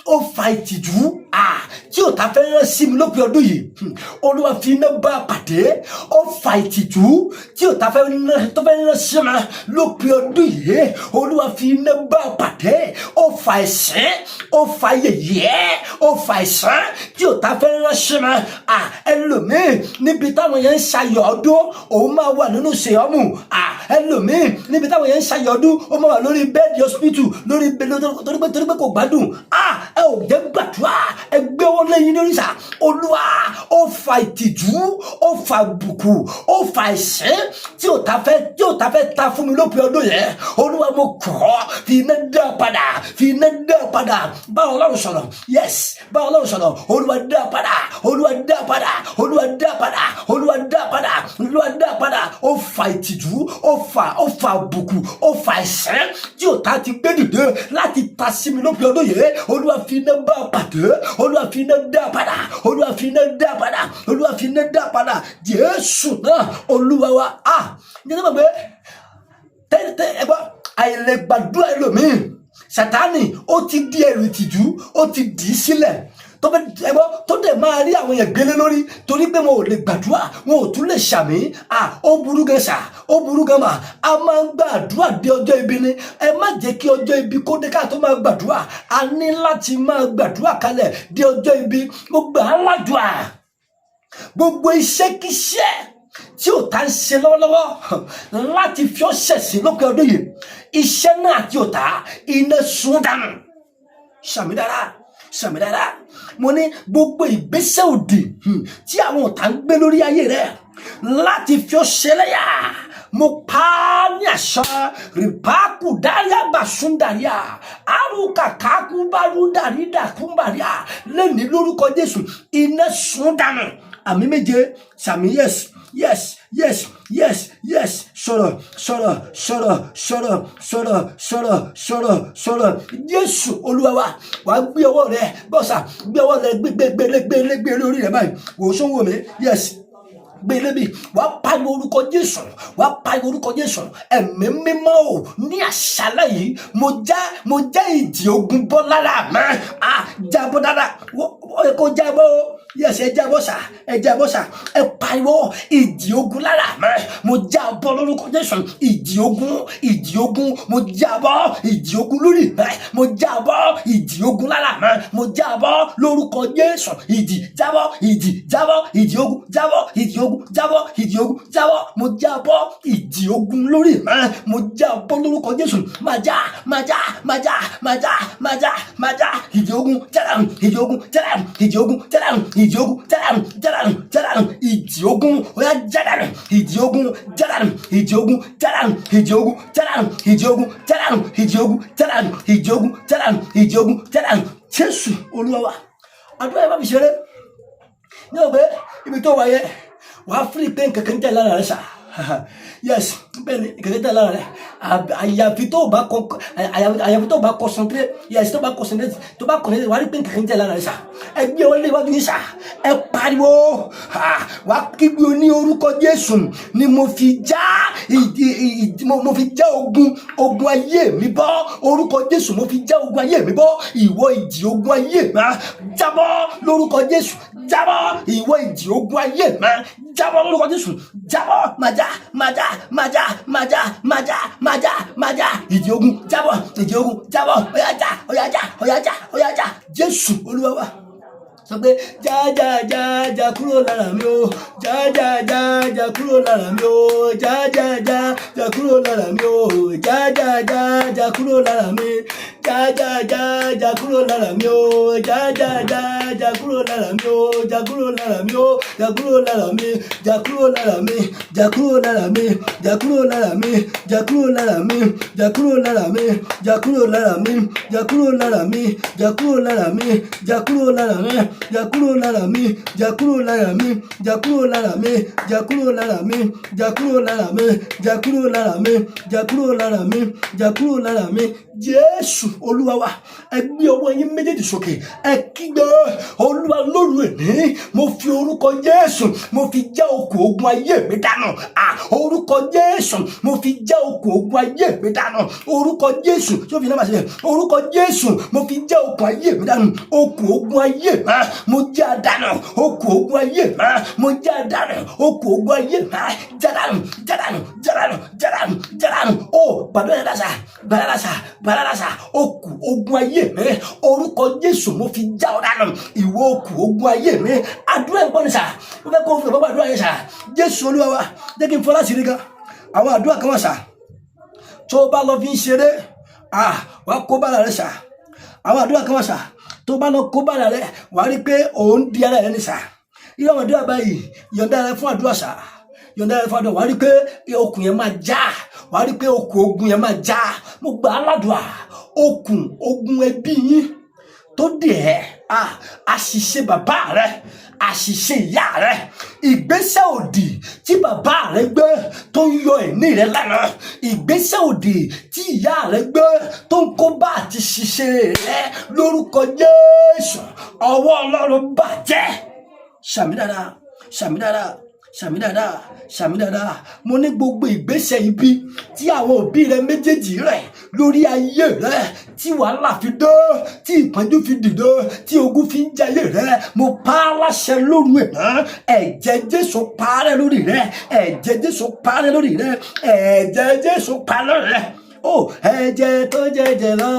ó fa ìtìjú, ah, tí ò ta fẹ́ rán sí mi lópin ọdún yìí, Olúwa, fi iná bá a pàdé. Ó fa ìtìjú tí ò ta fẹ́ rán, tó fẹ́ rán sí mi lópin ọdún yìí, Olúwa, fi iná bá a pàdé. Ó fa ẹ̀sín, ó fa yẹ̀yẹ́, ó fa ẹ̀sán tí ò ta fẹ́ rán sí mi. Ah, ẹlòmíì, níbi táwọn yẹn ń ṣayọ̀ ọdún, òun máa wà nínú ṣèyọ́mù. Ah, ẹlòmíì, níbi táwọn yẹn ń ṣayọ̀ ọdún, ó máa wà lórí bed hospital, lórí torí pé kò gbádùn. Ah, ẹ ò jẹ́ gbàdúrà. Ẹ gbé wọn lẹ́yìn lórí sà. Olúwa, ó fa ìtìjú, ó fa àbùkù, ó fa ẹ̀sín tí ò ta fẹ́ ta fún mi lópin ọdún yẹn, Olúwa, mo kọ̀ ọ́, fi iná dá padà, fi iná dá padà. Bá Ọlọ́run sọ̀rọ̀. Yes, bá Ọlọ́run sọ̀rọ̀. Olúwa, dá padà. Olúwa, dá padà. Olúwa, dá padà. Olúwa, dá padà. Olúwa, dá padà. Ó fa ìtìjú, ó fa àbùkù, ó fa ẹ̀sín tí ò ta ti gbé dìde láti ta sí mi lópin ọdún yìí, Olúwa, fi iná bá pàdé. Olúwa, fi iná dá padà. Olúwa, fi iná dá padà. Olúwa, fi iná dá padà. Jésù náà Olúwa wa. Ah, ní ẹni pé tẹ́tẹ́ ẹ gbọ́, àìlègbàdúrà ẹlòmíì, Sátánì ó ti di ẹrù ìtìjú, ó ti dì í sílẹ̀, tó bẹ ẹ gbọ́, tó dẹ̀ máa rí àwọn èèyàn gbélé lórí torí pé wọn ò lè gbàdúrà, wọn ò tún lè ṣàmì. À, ó burú gan sà, ó burú gan mà. A máa ń gbàdúrà dé ọjọ́ ibi ni. Ẹ má jẹ́ kí ọjọ́ ibi kó dé ká tó máa gbàdúrà. A ní láti máa gbàdúrà kalẹ̀ dé ọjọ́ ibi. Mo gbà á ládùúà, gbogbo iṣẹ́kíṣẹ́ tí ò tá ń ṣe lọ́wọ́lọ́wọ́ láti fi ọ́ ṣẹ̀sín lópin ọdún yìí, iṣẹ́ náà àti ọ̀tá, iná sun dànù. Sàmì dára, sàmì dára. Mo ní gbogbo ìgbésẹ̀ òdì tí àwọn ọ̀tá ń gbé lórí ayé rẹ láti fi ọ́ ṣẹlẹ́yà, mo pa á ní àṣà rìpákù dáríà bàṣúndàríà àrùkà kákúbárúdàrídà kúmbàríà lẹ́ni lórúkọ Jésù, iná sun dànù. Àmín méje, sàmì. Yes. Sọ̀rọ̀, sọ̀rọ̀, sọ̀rọ̀, sọ̀rọ̀, sọ̀rọ̀, sọ̀rọ̀, sọ̀rọ̀, sọ̀rọ̀. Jésù Olúwa wa. Wàá gbé ọwọ́ rẹ bọ́sà, gbé ọwọ́ rẹ, gbé, gbé, gbé, gbé, gbé lórí rẹ báyìí. Wò ó sóhun mi. Yes, gbé lébi. Wàá pariwo orúkọ Jésù, wàá pariwo orúkọ Jésù. Ẹ̀mí Mímọ́ o, ní àṣálẹ́ yìí, mo já ìjì ogun bọ́ lára mi. À, jábọ́ dára, ó yẹ kó jábọ́ o. Yes, ẹ jábọ́ sà, ẹ jábọ́ sà. Ẹ pariwo, ìjì ogun lára mi, mo já bọ́ lórúkọ Jésù. Ìjì ogun, ìjì ogun, mo já bọ́. Ìjì ogun lórí mi, mo já bọ́. Ìjì ogun lára mi, mo já bọ́ lórúkọ Jésù. Ìjì jábọ́, ìjì jábọ́, ìjì ogun jábọ́, ìjì ogun jábọ́, ìjì ogun jábọ́. Mo já bọ́ ìjì ogun lórí mi, mo já bọ́ lórúkọ Jésù. Máa já, máa já, máa já, máa já, máa já, máa já. Ìjì ogun jádànù, ìjì ogun jádànù, ìjì ogun jádànù, ìjì ogun jádànù, jádànù, jádànù. Ìjì ogun, ó yá, jádànù. Ìjì ogun jádànù, ìjì ogun jádànù, ìjì ogun jádànù, ìjì ogun jádànù, ìjì ogun jádànù, ìjì ogun jádànù, ìjì ogun jádànù. Jésù Olúwa wa. Àdúrà yẹn, má fi ṣeré. Ní ọ̀gbẹ́ ibi tó wà yẹ, wàá fírí pé nǹkan kan tẹ̀ lára rẹ sà. Yes, bẹ́ẹ̀ ni, nǹkan kan tẹ̀ lára rẹ, àyàfi tó bá concentrate. Yes, tó bá concentrate, tó bá concentrate, wàá rí pé nǹkan kan tẹ̀ lára rẹ sà. Ẹ gbé ọ lé iwájú yín sà, ẹ pariwo, wàá kígbe ní orúkọ Jésù ni mo fi já ìdí ìdí, mo fi já ogun ayé mi bọ́. Orúkọ Jésù, mo fi já ogun ayé mi bọ́. Ìwọ ìjì ogun ayé mi, jábọ́ lórúkọ Jésù. Jábọ́, ìwọ ìjì ogun ayé mi, jábọ́ lórúkọ Jésù. Jábọ́, máa já, máa já, máa já, máa já, máa já, máa já, máa já. Ìjì ogun jábọ́, ìjì ogun jábọ́. Ó yá, já, ó yá, já, ó yá, já, ó yá, já. Jésù Olúwa wa. Sọ pé já, já, já, já kúrò lára mi o. Já, já, já, já kúrò lára mi o. Já, já, já, já kúrò lára mi o. Já, já, já, já kúrò lára mi. Já já já já kúrò lára mi o. Já já já já kúrò lára mi o. Já kúrò lára mi o. Já kúrò lára mi. Já kúrò lára mi. Já kúrò lára mi. Já kúrò lára mi. Já kúrò lára mi. Já kúrò lára mi. Já kúrò lára mi. Já kúrò lára mi. Já kúrò lára mi. Já kúrò lára mi. Já kúrò lára mi. Já kúrò lára mi. Já kúrò lára mi. Já kúrò lára mi. Já kúrò lára mi. Já kúrò lára mi. Já kúrò lára mi. Já kúrò lára mi. Jésù Olúwa wa, ẹ gbé ọwọ́ yín méjèèjì sókè, ẹ kígbe: Olúwa, lóru èní, mo fi orúkọ Jésù, mo fi já okùn ogun ayé mi dànù. À, orúkọ Jésù, mo fi já okùn ogun ayé mi dànù. Orúkọ Jésù tí ó fi náà bá ṣe, orúkọ Jésù, mo fi já okùn ayé mi dànù. Okùn ogun ayé mi, mo já dànù. Okùn ogun ayé mi, mo já dànù. Okùn ogun ayé mi, já dànù, já dànù, já dànù, já dànù, já dànù. Ó gbàdúrà dáadáa sá, gbàdúrà sá, gbàdúrà sá. Okùn ogun ayé mi, orúkọ Jésù, mo fi já ọ dànù, ìwọ okùn ogun ayé mi. Àdúrà ìpọ́n ni sá, mo fẹ́ kó o fi ọ̀pọ̀ àdúrà yẹn sá. Jésù Olúwa wa, jẹ́ kí n fọ́ láti rí gan. Àwọn àdúrà kan wà sá, tó o bá lọ fi ń ṣeré, ah, wàá kó bára rẹ sá. Àwọn àdúrà kan wà sá, tó o bá lọ kó bára rẹ, wàá rí pé òun di ara rẹ ní sá. Irú àwọn àdúrà báyìí, yọ̀ǹda rẹ fún àdúrà sá, yọ̀ǹda rẹ fún àdúrà. Wàá rí pé okùn yẹn máa já, wàá rí pé okùn ogun yẹn máa já. Mo gbà á ládùúà, okùn ogun ẹbí yín tó dì ẹ́, ah, àṣìṣe bàbá rẹ, àṣìṣe ìyá rẹ, ìgbésẹ̀ òdì tí bàbá rẹ gbé tó ń yọ ẹ̀mí rẹ lánàá, ìgbésẹ̀ òdì tí ìyá rẹ gbé tó ń kó bá àti ṣiṣẹ́ rẹ, lórúkọ Jésù, ọwọ́ Ọlọ́run bàjẹ́. Ṣàmín dáadáa, ṣàmín dáadáa, ṣàmín dáadáa, ṣàmín dáadáa. Mo ní gbogbo ìgbésẹ̀ ibi tí àwọn òbí rẹ méjèèjì rẹ lórí ayé rẹ, tí wàhálà fi dé, tí ìpọ́njú fi dìde, tí ogun fi ń jayé rẹ, mo pa á láṣẹ lóru ẹ̀ náà, ẹ̀jẹ̀ Jésù parẹ́ lórí rẹ. Ẹ̀jẹ̀ Jésù parẹ́ lórí rẹ. Ẹ̀jẹ̀ Jésù parẹ́ lórí rẹ. Ó ẹ̀jẹ̀ tó jẹjẹ lọ,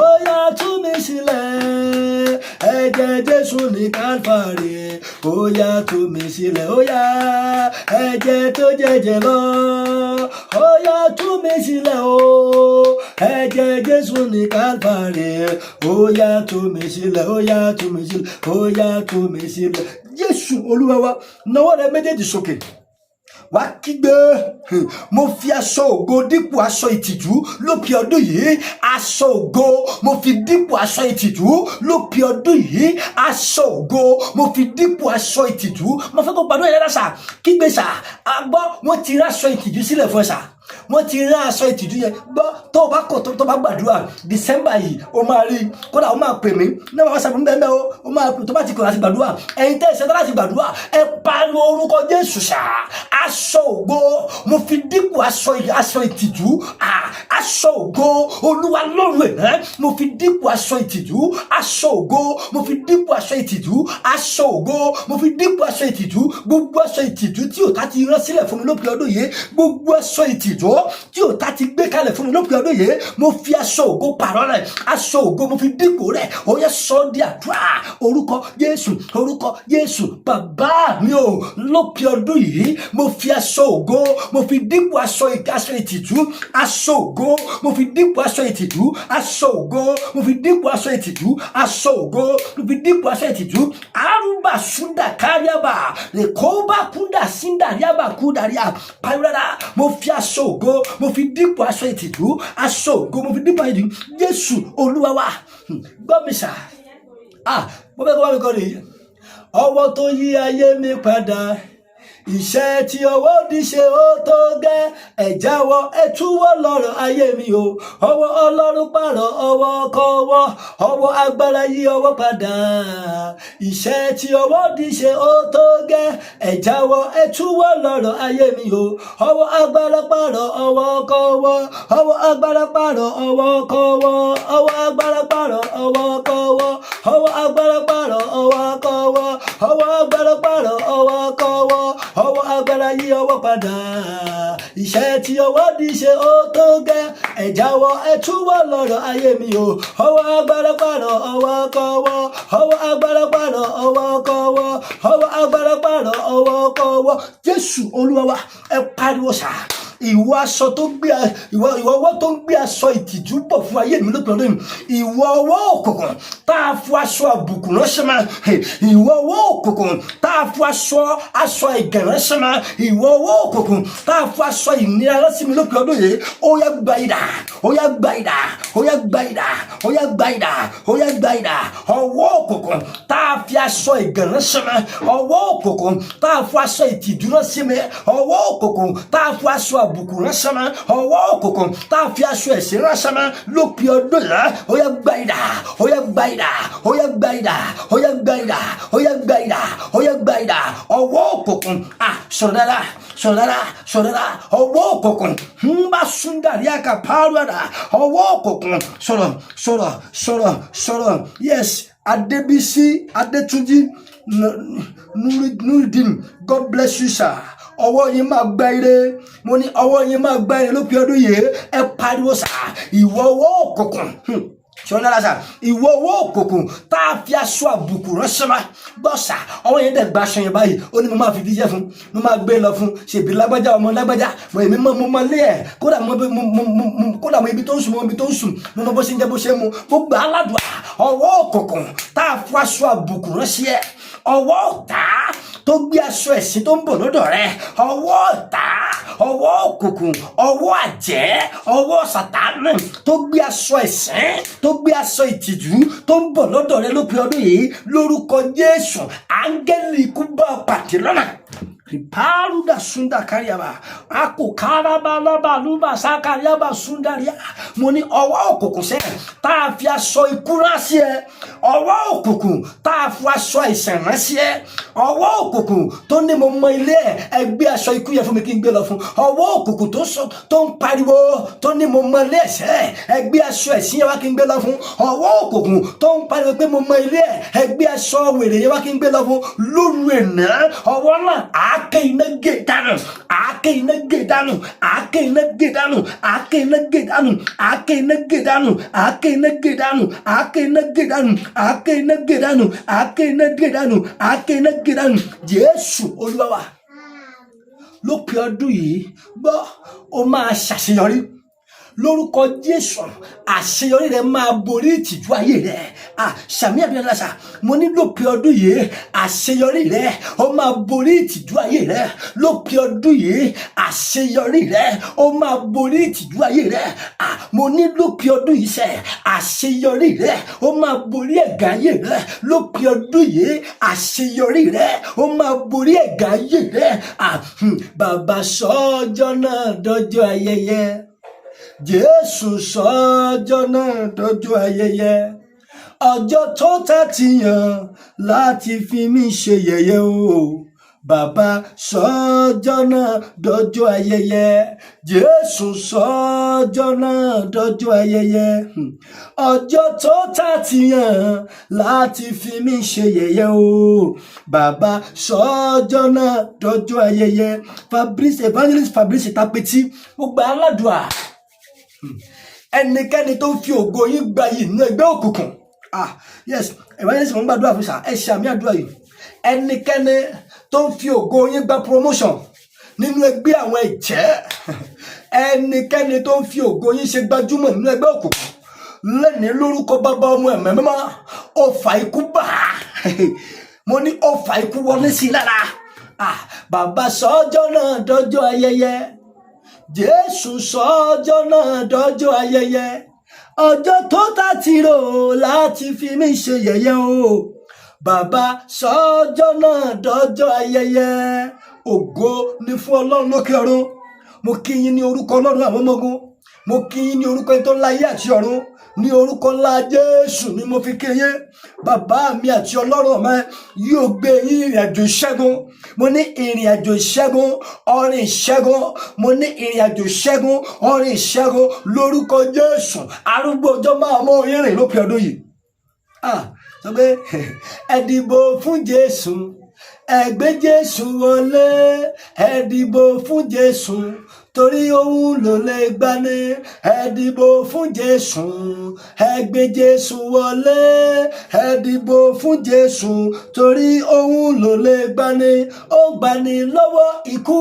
ó yá tú mi sílẹ̀. Ẹ̀jẹ̀ Jésù ní Kálífàrì, ó yá tú mi sílẹ̀. Ó yá, ẹ̀jẹ̀ tó jẹjẹ lọ, ó yá tú mi sílẹ̀ o. Ẹ̀jẹ̀ Jésù ní Kálífàrì, ó yá tú mi sílẹ̀, ó yá tú mi sílẹ̀, ó yá tú mi sílẹ̀. Jésù Olúwa wa, nawọ́ rẹ méjèèjì sókè, wá kígbe: mo fi aṣọ ògo dípò aṣọ ìtìjú lópin ọdún yìí. Aṣọ ògo, mo fi dípò aṣọ ìtìjú lópin ọdún yìí. Aṣọ ògo, mo fi dípò aṣọ ìtìjú. Mo fẹ́ kó gbàdúrà yẹn sà. Kígbe sà. Àgbọ́ wọ́n ti rán aṣọ ìtìjú sílẹ̀ fún ẹ sà, wọ́n ti rán aṣọ ìtìjú yẹn. Gbọ́, tó o bá kọ̀, tó bá gbàdúrà December yìí, o máa rí. Kódà o máa pè mí náà, wọ́n sábà ń bẹ́ẹ̀ bẹ́ẹ̀ o. O máa pè tó bá ti kọ̀ láti gbàdúrà. Ẹ̀yin tẹ́ ẹ ṣetán láti gbàdúrà, ẹ pariwo orúkọ Jésù sà. Aṣọ ògo, mo fi dípò aṣọ ìtìjú. Aṣọ ògo Olúwa lọ́rùn ẹ̀, mo fi dípò aṣọ ìtìjú. Aṣọ ògo, mo fi dípò aṣọ ìtìjú. Aṣọ ògo, mo fi dípò aṣọ ìtìjú. Gbogbo aṣọ ìtìjú tí ọ̀tá ti rán sílẹ̀ fún mi lópin ọdún yìí, gbogbo aṣọ ìtìjú tí ọ̀tá ti gbé kalẹ̀ fún mi lópin ọdún yìí, mo fi aṣọ ògo pààrọ̀ rẹ̀. Aṣọ ògo, mo fi dípò rẹ̀. Ó yẹ, sọ di àdúrà. Orúkọ Jésù, orúkọ Jésù. Bàbá mi ò, lópin ọdún yìí, mo fi aṣọ ògo, mo fi dípò aṣọ ìtìjú. Aṣọ ògo, mo fi dípò aṣọ ìtìjú. Aṣọ ògo, mo fi dípò aṣọ ìtìjú. Aṣọ ògo, mo fi dípò aṣọ ìtìjú. Arúgbà súndà káríàbà lèkóbá kúndà síndà ríàbà kúdàríà pàrọ̀dà. Mo fi aṣọ ògo, mo fi dípò aṣọ ìtìjú. Aṣọ ògo, mo fi dípò aṣọ ìtìjú. Jésù Olúwa wa. Gbọ́ mi sà. Ah, mo fẹ́ kó bá mi kọ́ nìyí. Ọwọ́ tó yí ayé mi padà, iṣẹ́ tí ọwọ́ òdì ṣe ó tó gẹ́, ẹ jáwọ́, ẹ túwọ́ lọ́rọ̀ ayé mi o. Ọwọ́ Ọlọ́run pààrọ̀ ọwọ́ kọ́wọ́, ọwọ́ agbára yí ọwọ́ padà. Iṣẹ́ tí ọwọ́ òdì ṣe ó tó gẹ́, ẹ jáwọ́, ẹ túwọ́ lọ́rọ̀ ayé mi o. Ọwọ́ agbára pààrọ̀ ọwọ́ kọ́wọ́, ọwọ́ agbára pààrọ̀ ọwọ́ kọ́wọ́, ọwọ́ agbára pààrọ̀ ọwọ́ kọ́wọ́, ọwọ́ agbára pààrọ̀ ọwọ́ kọ́wọ́, ọwọ́ agbára pààrọ̀ ọwọ́ kọ́wọ́, ọwọ́ agbára yí ọwọ́ padà. Iṣẹ́ tí ọwọ́ di ṣe ó tó gẹ́, ẹ jáwọ́, ẹ túwọ́ lọ́rọ̀ ayé mi o. Ọwọ́ agbára pààrọ̀ ọwọ́ kọ́wọ́, ọwọ́ agbára pààrọ̀ ọwọ́ kọ́wọ́, ọwọ́ agbára pààrọ̀ ọwọ́ kọ́wọ́. Jésù Olúwa wa, ẹ pariwo sà. Ìwọ aṣọ tó gbé, ìwọ ọwọ́ tó ń gbé aṣọ ìtìjú bọ̀ fún ayé mi lópin ọdún yìí. Ìwọ ọwọ́ òkùnkùn tá a fún aṣọ àbùkù ránṣẹ́ máa. Ìwọ ọwọ́ òkùnkùn tá a fún aṣọ ẹ̀gàn ránṣẹ́ máa. Ìwọ ọwọ́ òkùnkùn tá a fún aṣọ ìnira ránṣẹ́ mi lópin ọdún yìí, ó yá, gba idà! Ó yá, gba idà! Ó yá, gba idà! Ó yá, gba idà! Ó yá, gba idà! Ọwọ́ òkùnkùn tá a fi aṣọ ẹ̀gàn ránṣẹ́ mi, ọwọ́ òkùnkùn tá a fún aṣọ ìtìjú ránṣẹ́ mi, ọwọ́ òkùnkùn tá a fún aṣọ àbùkù ránṣẹ́ mi, ọwọ́ òkùnkùn tá a fi aṣọ ẹ̀sín ránṣẹ́ mi lópin ọdún yìí, ó yá, gba idà! Ó yá, gba idà! Ó yá, gba idà! Ó yá, gba idà! Ó yá, gba idà! Ó yá, gba idà! Ọwọ́ òkùnkùn, ah, sọ̀rọ̀ dáadáa, sọ̀rọ̀ dáadáa, sọ̀rọ̀ dáadáa. Ọwọ́ òkùnkùn ń bá súndàrí àkàpàrọ̀. Ọwọ́ òkùnkùn, sọ̀rọ̀, sọ̀rọ̀, sọ̀rọ̀, sọ̀rọ̀. Yes, Adébísí Adétúnjí Nurudeen, God bless you, sir. Ọwọ́ yín máa gba ire. Mo ní ọwọ́ yín máa gba ire lópin ọdún yìí. Ẹ pariwo sà. Ìwọ ọwọ́ òkùnkùn, ṣọlá dára sà. Ìwọ ọwọ́ òkùnkùn tá a fi aṣọ àbùkù ránṣẹ́ máa gbọ́ sà. Ọwọ́ yẹn dẹ̀ gba aṣọ yẹn báyìí. Ó ní mo máa fi díjẹ́ fún, mo máa gbé lọ fún ṣèbí lágbájá, ọmọ lágbájá. Mo èmi mọ, mo mọ lé ẹ. Kódà mo mo mo mo kódà mo ibi tó ń sùn, mo ibi tó ń sùn, mo mọ bó ṣe ń jẹ, bó ṣe ń mu. Mo gbà á ládùúgbà. Ọwọ́ òkùnkùn tá a fi aṣọ àbùkù ránṣẹ́, ọwọ́ ọ̀tá tó gbé aṣọ ẹ̀sín tó ń bọ̀ lọ́dọ̀ rẹ, ọwọ́ ọ̀tá, ọwọ́ òkùnkùn, ọwọ́ àjẹ́, ọwọ́ Sàtánì tó gbé aṣọ ẹ̀sín, tó gbé aṣọ ìtìjú tó ń bọ̀ lọ́dọ̀ rẹ lópin ọdún yìí, lórúkọ Jésù, áńgẹ́lì ikú bá ọ pàdé lọ́nà. Riparuda sunda kariaba ako karabalaba sakariaba sundaria. Mo ní ọwọ́ òkùnkùn sẹ́ tá a fi aṣọ ikú rán sí ẹ, ọwọ́ òkùnkùn tá a fi aṣọ àìsàn rán sí ẹ, ọwọ́ òkùnkùn tó ní mo mọ ilé ẹ, ẹ gbé aṣọ ikú yẹn fún mi kí n gbé lọ fún. Ọwọ́ òkùnkùn tó sọ, tó ń pariwo, tó ní mo mọ ilé ẹsẹ, ẹ gbé aṣọ ẹ̀sín yẹn wá kí n gbé lọ fún. Ọwọ́ òkùnkùn tó ń pariwo pé mo mọ ilé ẹ, ẹ gbé aṣọ wèrè yẹn wá kí n gbé lọ fún. Lóru ènà, ọwọ́ náà, àáké iná gé dànù! Àáké iná gé dànù! Àáké iná gé dànù! Àáké iná gé dànù! Àáké iná gé dànù! Àáké iná gé dànù! Àáké iná gé dànù! Àáké iná gé dànù! Àáké iná gé dànù! Àáké iná gé dànù! Jésù Olúwa wa. Lópin ọdún yìí, gbọ́, o máa ṣàṣeyọrí lórúkọ Jésù. Àṣeyọrí rẹ máa borí ìtìjú ayé rẹ. Ah, sàmì àbí ọlọsà. Mo ní lópin ọdún yìí, àṣeyọrí rẹ ó máa borí ìtìjú ayé rẹ. Lópin ọdún yìí, àṣeyọrí rẹ ó máa borí ìtìjú ayé rẹ. Ah, mo ní lópin ọdún yìí sẹ, àṣeyọrí rẹ ó máa borí ẹ̀gàn ayé rẹ. Lópin ọdún yìí, àṣeyọrí rẹ ó máa borí ẹ̀gàn ayé rẹ. Ah, bàbá, sọ́jọ́ náà dọ́jọ́ ayẹyẹ. Jésù, sọ́jọ́ náà dọ́jọ́ ayẹyẹ. Ọjọ́ tó tẹ́ ti yàn láti fi mí ṣe yẹ̀yẹ́ o, bàbá, sọ́jọ́ náà dọ́jọ́ ayẹyẹ. Jésù, sọ́jọ́ náà dọ́jọ́ ayẹyẹ. Ọjọ́ tó tẹ́ ti yàn láti fi mí ṣe yẹ̀yẹ́ o, bàbá, sọ́jọ́ náà dọ́jọ́ ayẹyẹ. Fabrice, Evangelist Fabrice Tapeti, gbogbo aládùá. Ẹnikẹ́ni tó ń fi ògo yín gba yìí nínú ẹgbẹ́ òkùnkùn, ah yes, evangelist, mo ń gbàdúrà fún sà. Ẹ ṣe àmì àdúrà yìí. Ẹnikẹ́ni tó ń fi ògo yín gba promotion nínú ẹgbẹ́ àwọn ẹ̀jẹ̀, ẹnikẹ́ni tó ń fi ògo yín ṣe gbajúmọ̀ nínú ẹgbẹ́ òkùnkùn lẹ́ni, lórúkọ Bàbá, Ọmọ, Ẹ̀mẹ́ Mímọ́, ọfà ikú bá. Mo ní ọfà ikú wọlé sí i lára. Ah, bàbá, sọ́jọ́ náà dọ́jọ́ ayẹyẹ. Jésù, sọ́jọ́ náà dọ́jọ́ ayẹyẹ. Ọjọ́ tó tà ti rò láti fi mí ṣe yẹ̀yẹ́ o, bàbá, sọ́jọ́ náà dọ́jọ́ ayẹyẹ. Ògo ni fún Ọlọ́run lókè ọ̀run. Mo kí yín ní orúkọ Ọlọ́run àwọn ọmọ ogun. Mo kí yín ní orúkọ ẹni tó láyé àti ọ̀run. Ní orúkọ ńlá Jésù ni mo fi kí yín. Bàbá mi àti Ọlọ́run mi yóò gbé yín ìrìn àjò ìṣẹ́gun. Mo ní ìrìn àjò ìṣẹ́gun, ọrìn ìṣẹ́gun. Mo ní ìrìn àjò ìṣẹ́gun, ọrìn ìṣẹ́gun lórúkọ Jésù. Arúgbó ọjọ́ máa mọ yín rìn lópin ọdún yìí. Ah, sọ pé ẹ dìbò fún Jésù, ẹ gbé Jésù wọlé. Ẹ dìbò fún Jésù. torí òun ló lè gbani. Ẹ dìbò fún Jésù, ẹ gbé Jésù wọlé. Ẹ dìbò fún Jésù, torí òun ló lè gbani. Ó gbani lọ́wọ́ ikú,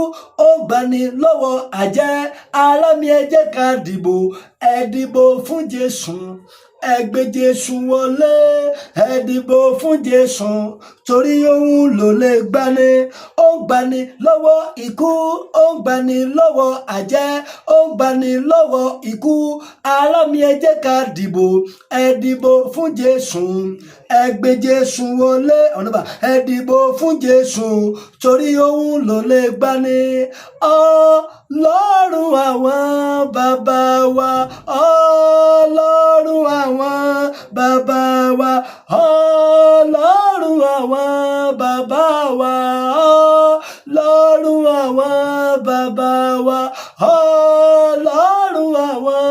ó gbani lọ́wọ́ àjẹ́. Ará mi, ẹ jẹ́ ká dìbò. Ẹ dìbò fún Jésù, ẹ gbé Jésù wọlé. Ẹ dìbò fún Jésù, torí òun ló lè gbani. Ó gbani lọ́wọ́ ikú, ó gbani lọ́wọ́ àjẹ́, ó gbani lọ́wọ́ ikú. Ará mi, ẹ jẹ́ ká dìbò. Ẹ dìbò fún Jésù, ẹ gbé Jésù wọlé. Ọ̀nàbà, ẹ dìbò fún Jésù, torí òun ló lè gbani. Ọlọ́run àwọn bàbá wa, Ọlọ́run àwọn bàbá wa, Ọlọ́run àwọn bàbá wa, Ọlọ́run àwọn bàbá wa, Ọlọ́run àwọn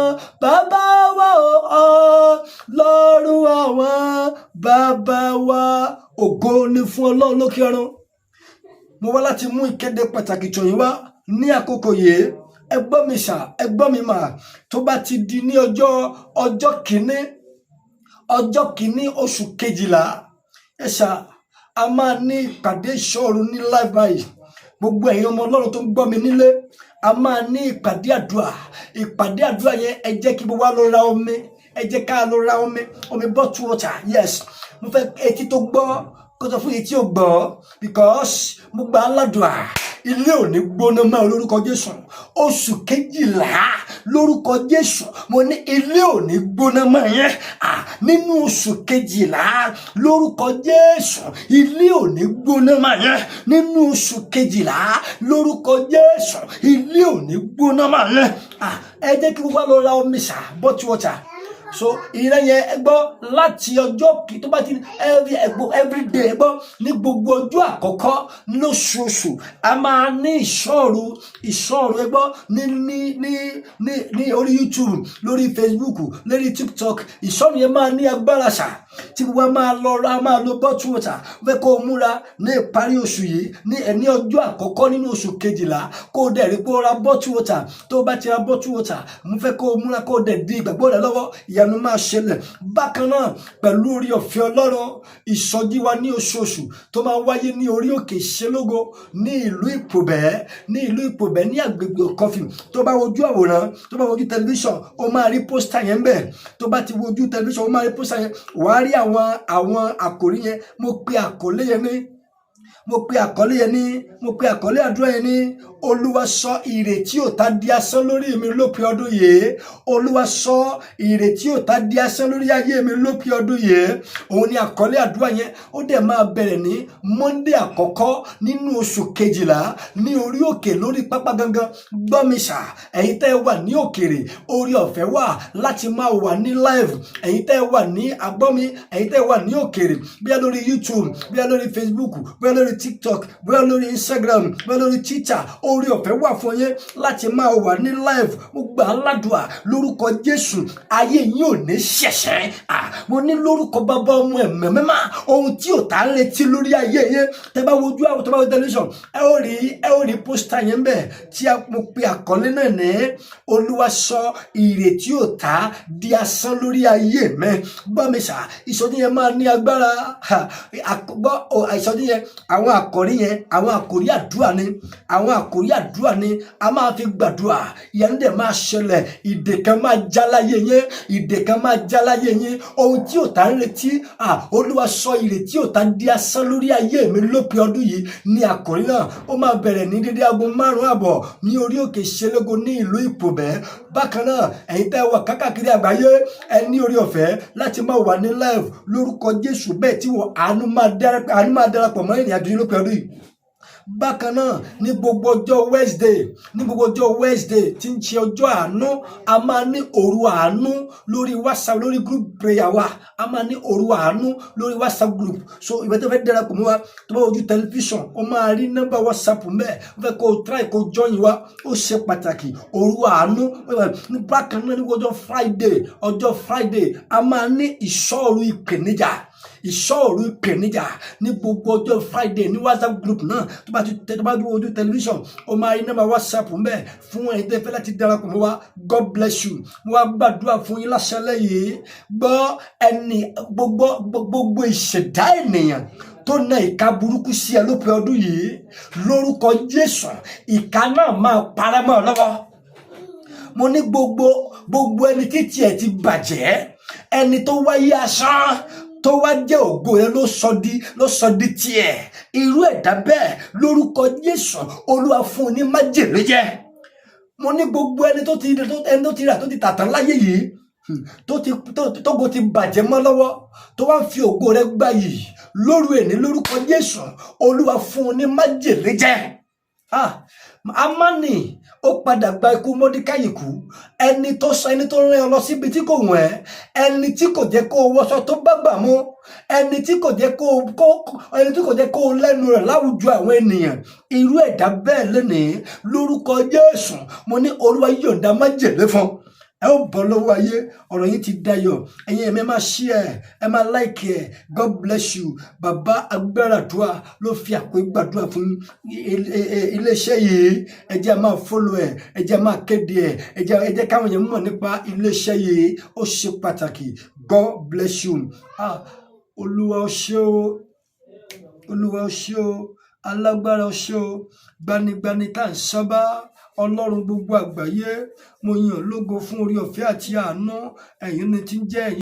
bàbá wa, Ọlọ́run àwọn bàbá wa. Ògo ni fún Ọlọ́run lókè ọ̀run. Mo wá láti mú ìkéde pàtàkì tọ̀ yín wá ní àkókò yìí. Ẹ gbọ́ mi sà, ẹ gbọ́ mi mà. Tó bá ti di ní ọjọ́ kìíní, ọjọ́ 1 oṣù 12, ẹ sà, a máa ní ìpàdé ìṣọ́òru ní live báyìí. Gbogbo ẹ̀yin ọmọ Ọlọ́run tó ń gbọ́ mi nílé, a máa ní ìpàdé àdúrà. Ìpàdé àdúrà yẹn, ẹ jẹ́ kí gbogbo wa lọ ra omi. Ẹ jẹ́ ká lọ ra omi, omi bottle water. Yes, mo fẹ́ etí tó gbọ́ kó sọ fún etí ò gbọ́, because mo gbà á ládùúà, ilé ò ní gbóná mọ́ lórúkọ Jésù. Oṣù 12, lórúkọ Jésù, mo ní ilé ò ní gbóná mọ́ yẹn. Nínú oṣù 12, lórúkọ Jésù, ilé ò ní gbóná mọ́ yẹn. Nínú oṣù 12, lórúkọ Jésù, ilé ò ní gbóná mọ́ yẹn. Ẹ jẹ́ kí gbogbo wa lọ ra omi sà, bottle water. So ìrẹ́ yẹn, ẹ gbọ́, láti ọjọ́ kí tó bá ti every, ẹ gbọ́, every day, ẹ gbọ́, ní gbogbo ọjọ́ àkọ́kọ́ lóṣooṣù, a máa ní ìṣọ́òru. Ìṣọ́òru, ẹ gbọ́, ní orí YouTube, lórí Facebook, lórí TikTok. Ìṣọ́òru yẹn máa ní agbára sà, tí gbogbo wa máa lọ ra, máa lo bottle water. Fẹ́ kó o múra ní ìparí oṣù yìí, ní ẹ̀ ní ọjọ́ àkọ́kọ́ nínú oṣù 12, kó o dẹ̀ rí pé o ra bottle water. Tó o bá ti ra bottle water, mo fẹ́ kó o múra, kó o dẹ̀ di ìgbàgbọ́ rẹ lọ́wọ́, ìyanu máa ṣẹlẹ̀. Bákan náà, pẹ̀lú orí ọ̀fẹ́ Ọlọ́run, ìsọjí wa ní oṣooṣù tó máa wáyé ní orí òkè Ìṣelógo ní ìlú Ìpòbẹ́, ní ìlú Ìpòbẹ́, ní àgbègbè Kọfì. Tó bá wojú àwòrán, tó bá wojú tẹlifíṣàn, ó máa rí poster yẹn bẹ́ẹ̀. Tó bá ti wojú tẹlifíṣàn, ó máa rí poster yẹn, wàá rí àwọn àkòrí yẹn. Mo pe àkọlé àdúrà yẹn ní "Olúwa, sọ ìrètí ọ̀tá di asán lórí mi lópin ọdún yìí." "Olúwa, sọ ìrètí ọ̀tá di asán lórí ayé mi lópin ọdún yìí." Òun ni àkọlé àdúrà yẹn. Ó dẹ̀ máa bẹ̀rẹ̀ ní Monday àkọ́kọ́ nínú oṣù 12 ní orí òkè, lórí pápá gangan. Gbọ́ mi sà, ẹ̀yin tẹ́ ẹ wà ní òkèrè, orí ọ̀fẹ́ wà láti máa wà ní live. Ẹ̀yin tẹ́ ẹ wà ní agbọ́mi, ẹ̀yin tẹ́ ẹ wà ní òkèrè, bóyá lórí YouTube, bóyá lórí Facebook, bóyá lórí TikTok, bóyá lórí Instagram, bóyá lórí Twitter, orí ọ̀fẹ́ wà fún yín láti máa wà ní live. Mo gbà á ládùúà, lórúkọ Jésù, ayé yín ò ní ṣẹ̀ṣẹ̀. Mo ní lórúkọ Bàbá, Ọmọ, Ẹ̀mí Mímọ́, ohun tí ọ̀tá ń retí lórí ayé yín. Tẹ́ bá wojú àwọn tó bá wo tẹlifíṣàn, ẹ ó rí poster yẹn bẹ́ẹ̀ tí mo pe àkọlé náà ní "Olúwa, sọ ìrètí ọ̀tá di asán lórí ayé mi." Gbọ́ mi sà, ìsọjí yẹn máa ní agbára. Gbọ́, ìsọjí yẹn, àwọn àkòrí yẹn, àwọn àkòrí àdúrà ni, àwọn àkòrí àdúrà ni a máa fi gbàdúrà. Ìyanu dẹ̀ máa ṣẹlẹ̀. Ìdè kan máa já láyé yẹn, ìdè kan máa já láyé yẹn. Ohun tí ọ̀tá ń retí, "Olúwa, sọ ìrètí ọ̀tá di asán lórí ayé mi lópin ọdún yìí" ní àkòrí náà. Ó máa bẹ̀rẹ̀ ní dédé aago 5:30 ní orí òkè Ìṣelógo ní ìlú Ìpòbẹ́. Bákan náà, ẹ̀yin tẹ́ wà kákàkiri àgbáyé, ẹ ní orí ọ̀fẹ́ láti máa wà ní live. Lórúkọ Jésù, bẹ́ẹ̀ tí wọ́n àánú máa darapọ̀ mọ́ ìrìn àjò yín lópin ọdún yìí. Bákan náà, ní gbogbo ọjọ́ Wednesday, ní gbogbo ọjọ́ Wednesday tí ń ṣe ọjọ́ àánú, a máa ní òru àánú lórí WhatsApp, lórí group prayer wa. A máa ní òru àánú lórí WhatsApp group. So ìwé tó fẹ́ darapọ̀ mọ́ wa, tó bá wojú tẹlifíṣàn, ó máa rí nọ́mbà WhatsApp mẹ́ẹ̀. Ó fẹ́ kó o try kó o join wa, ó ṣe pàtàkì, òru àánú. Bákan náà, ní ọjọ́ Friday, ọjọ́ Friday, a máa ní ìṣọ́òru ìpèníjà. Ìṣọ́ òru ìpèníjà ní gbogbo ọjọ́ Friday ní WhatsApp group náà. Tó bá ti tẹ, tó bá dúró ojú tẹlifíṣàn, ó máa rí nọ́mbà WhatsApp ń bẹ fún ẹni tẹ́ fẹ́ láti darapọ̀ mọ́ wa. God bless you. Mo wá gbàdúrà fún yín láṣálẹ́ yìí. Gbọ́, ẹni gbogbo ìṣẹ̀dá ènìyàn tó na ìka burúkú sí ẹ lópin ọdún yìí, lórúkọ Jésù, ìka náà máa parẹ́ mọ́ ọ lọ́wọ́. Mo ní gbogbo ẹni tí tiẹ̀ ti bàjẹ́, ẹni tó wáyé asán, tó wá jẹ́ ògo rẹ ló sọ di tiẹ̀, irú ẹ̀dá bẹ́ẹ̀, lórúkọ Jésù, Olúwa fún un ní májèlé jẹ. Mo ní gbogbo ẹni tó ti rà, tó ti tàtàn láyé yìí, tó ti tó tógo ti bàjẹ́ mọ́ lọ́wọ́, tó wá ń fi ògo rẹ gbà yìí lóru èní, lórúkọ Jésù, Olúwa fún un ní májèlé jẹ. Ah, Amani ó padà gba ikú Mọ́díkáyì kú. Ẹni tó sọ, ẹni tó rán ẹ lọ síbi tí kò wọ̀n ẹ́, ẹni tí kò jẹ́ kó o wọṣọ tó bá gbà mú, ẹni tí kò jẹ́ kó o lẹ́nu rẹ̀ láwùjọ àwọn ènìyàn, irú ẹ̀dá bẹ́ẹ̀ lónìí, lórúkọ Jésù, mo ní Olúwa yọ̀ǹda májèlé fún ẹ. Ó bọ́ lọ́wọ́ ayé. Ọ̀rọ̀ yìí ti dayọ̀. Ẹ̀yin ẹ̀mí, ẹ máa share, ẹ máa like ẹ. God bless you. Bàbá agbáradùá ló fi àpò gbàdúrà fún iléeṣẹ́ yìí. Ẹ jẹ́ a máa follow ẹ, ẹ jẹ́ a máa kéde ẹ, ẹ jẹ́ káwọn èèyàn mọ̀ nípa iléeṣẹ́ yìí. Ó ṣe pàtàkì. God bless you. Ah, Olúwa, ó ṣé o. Olúwa, ó ṣé o. Alágbára, ó ṣé o. Gbanigbani tá à ń sábà, Ọlọ́run gbogbo àgbáyé, mo yàn lógo fún orí ọ̀fẹ́ àti àánú. Ẹ̀yin ni tí ń jẹ́ ẹ̀yin.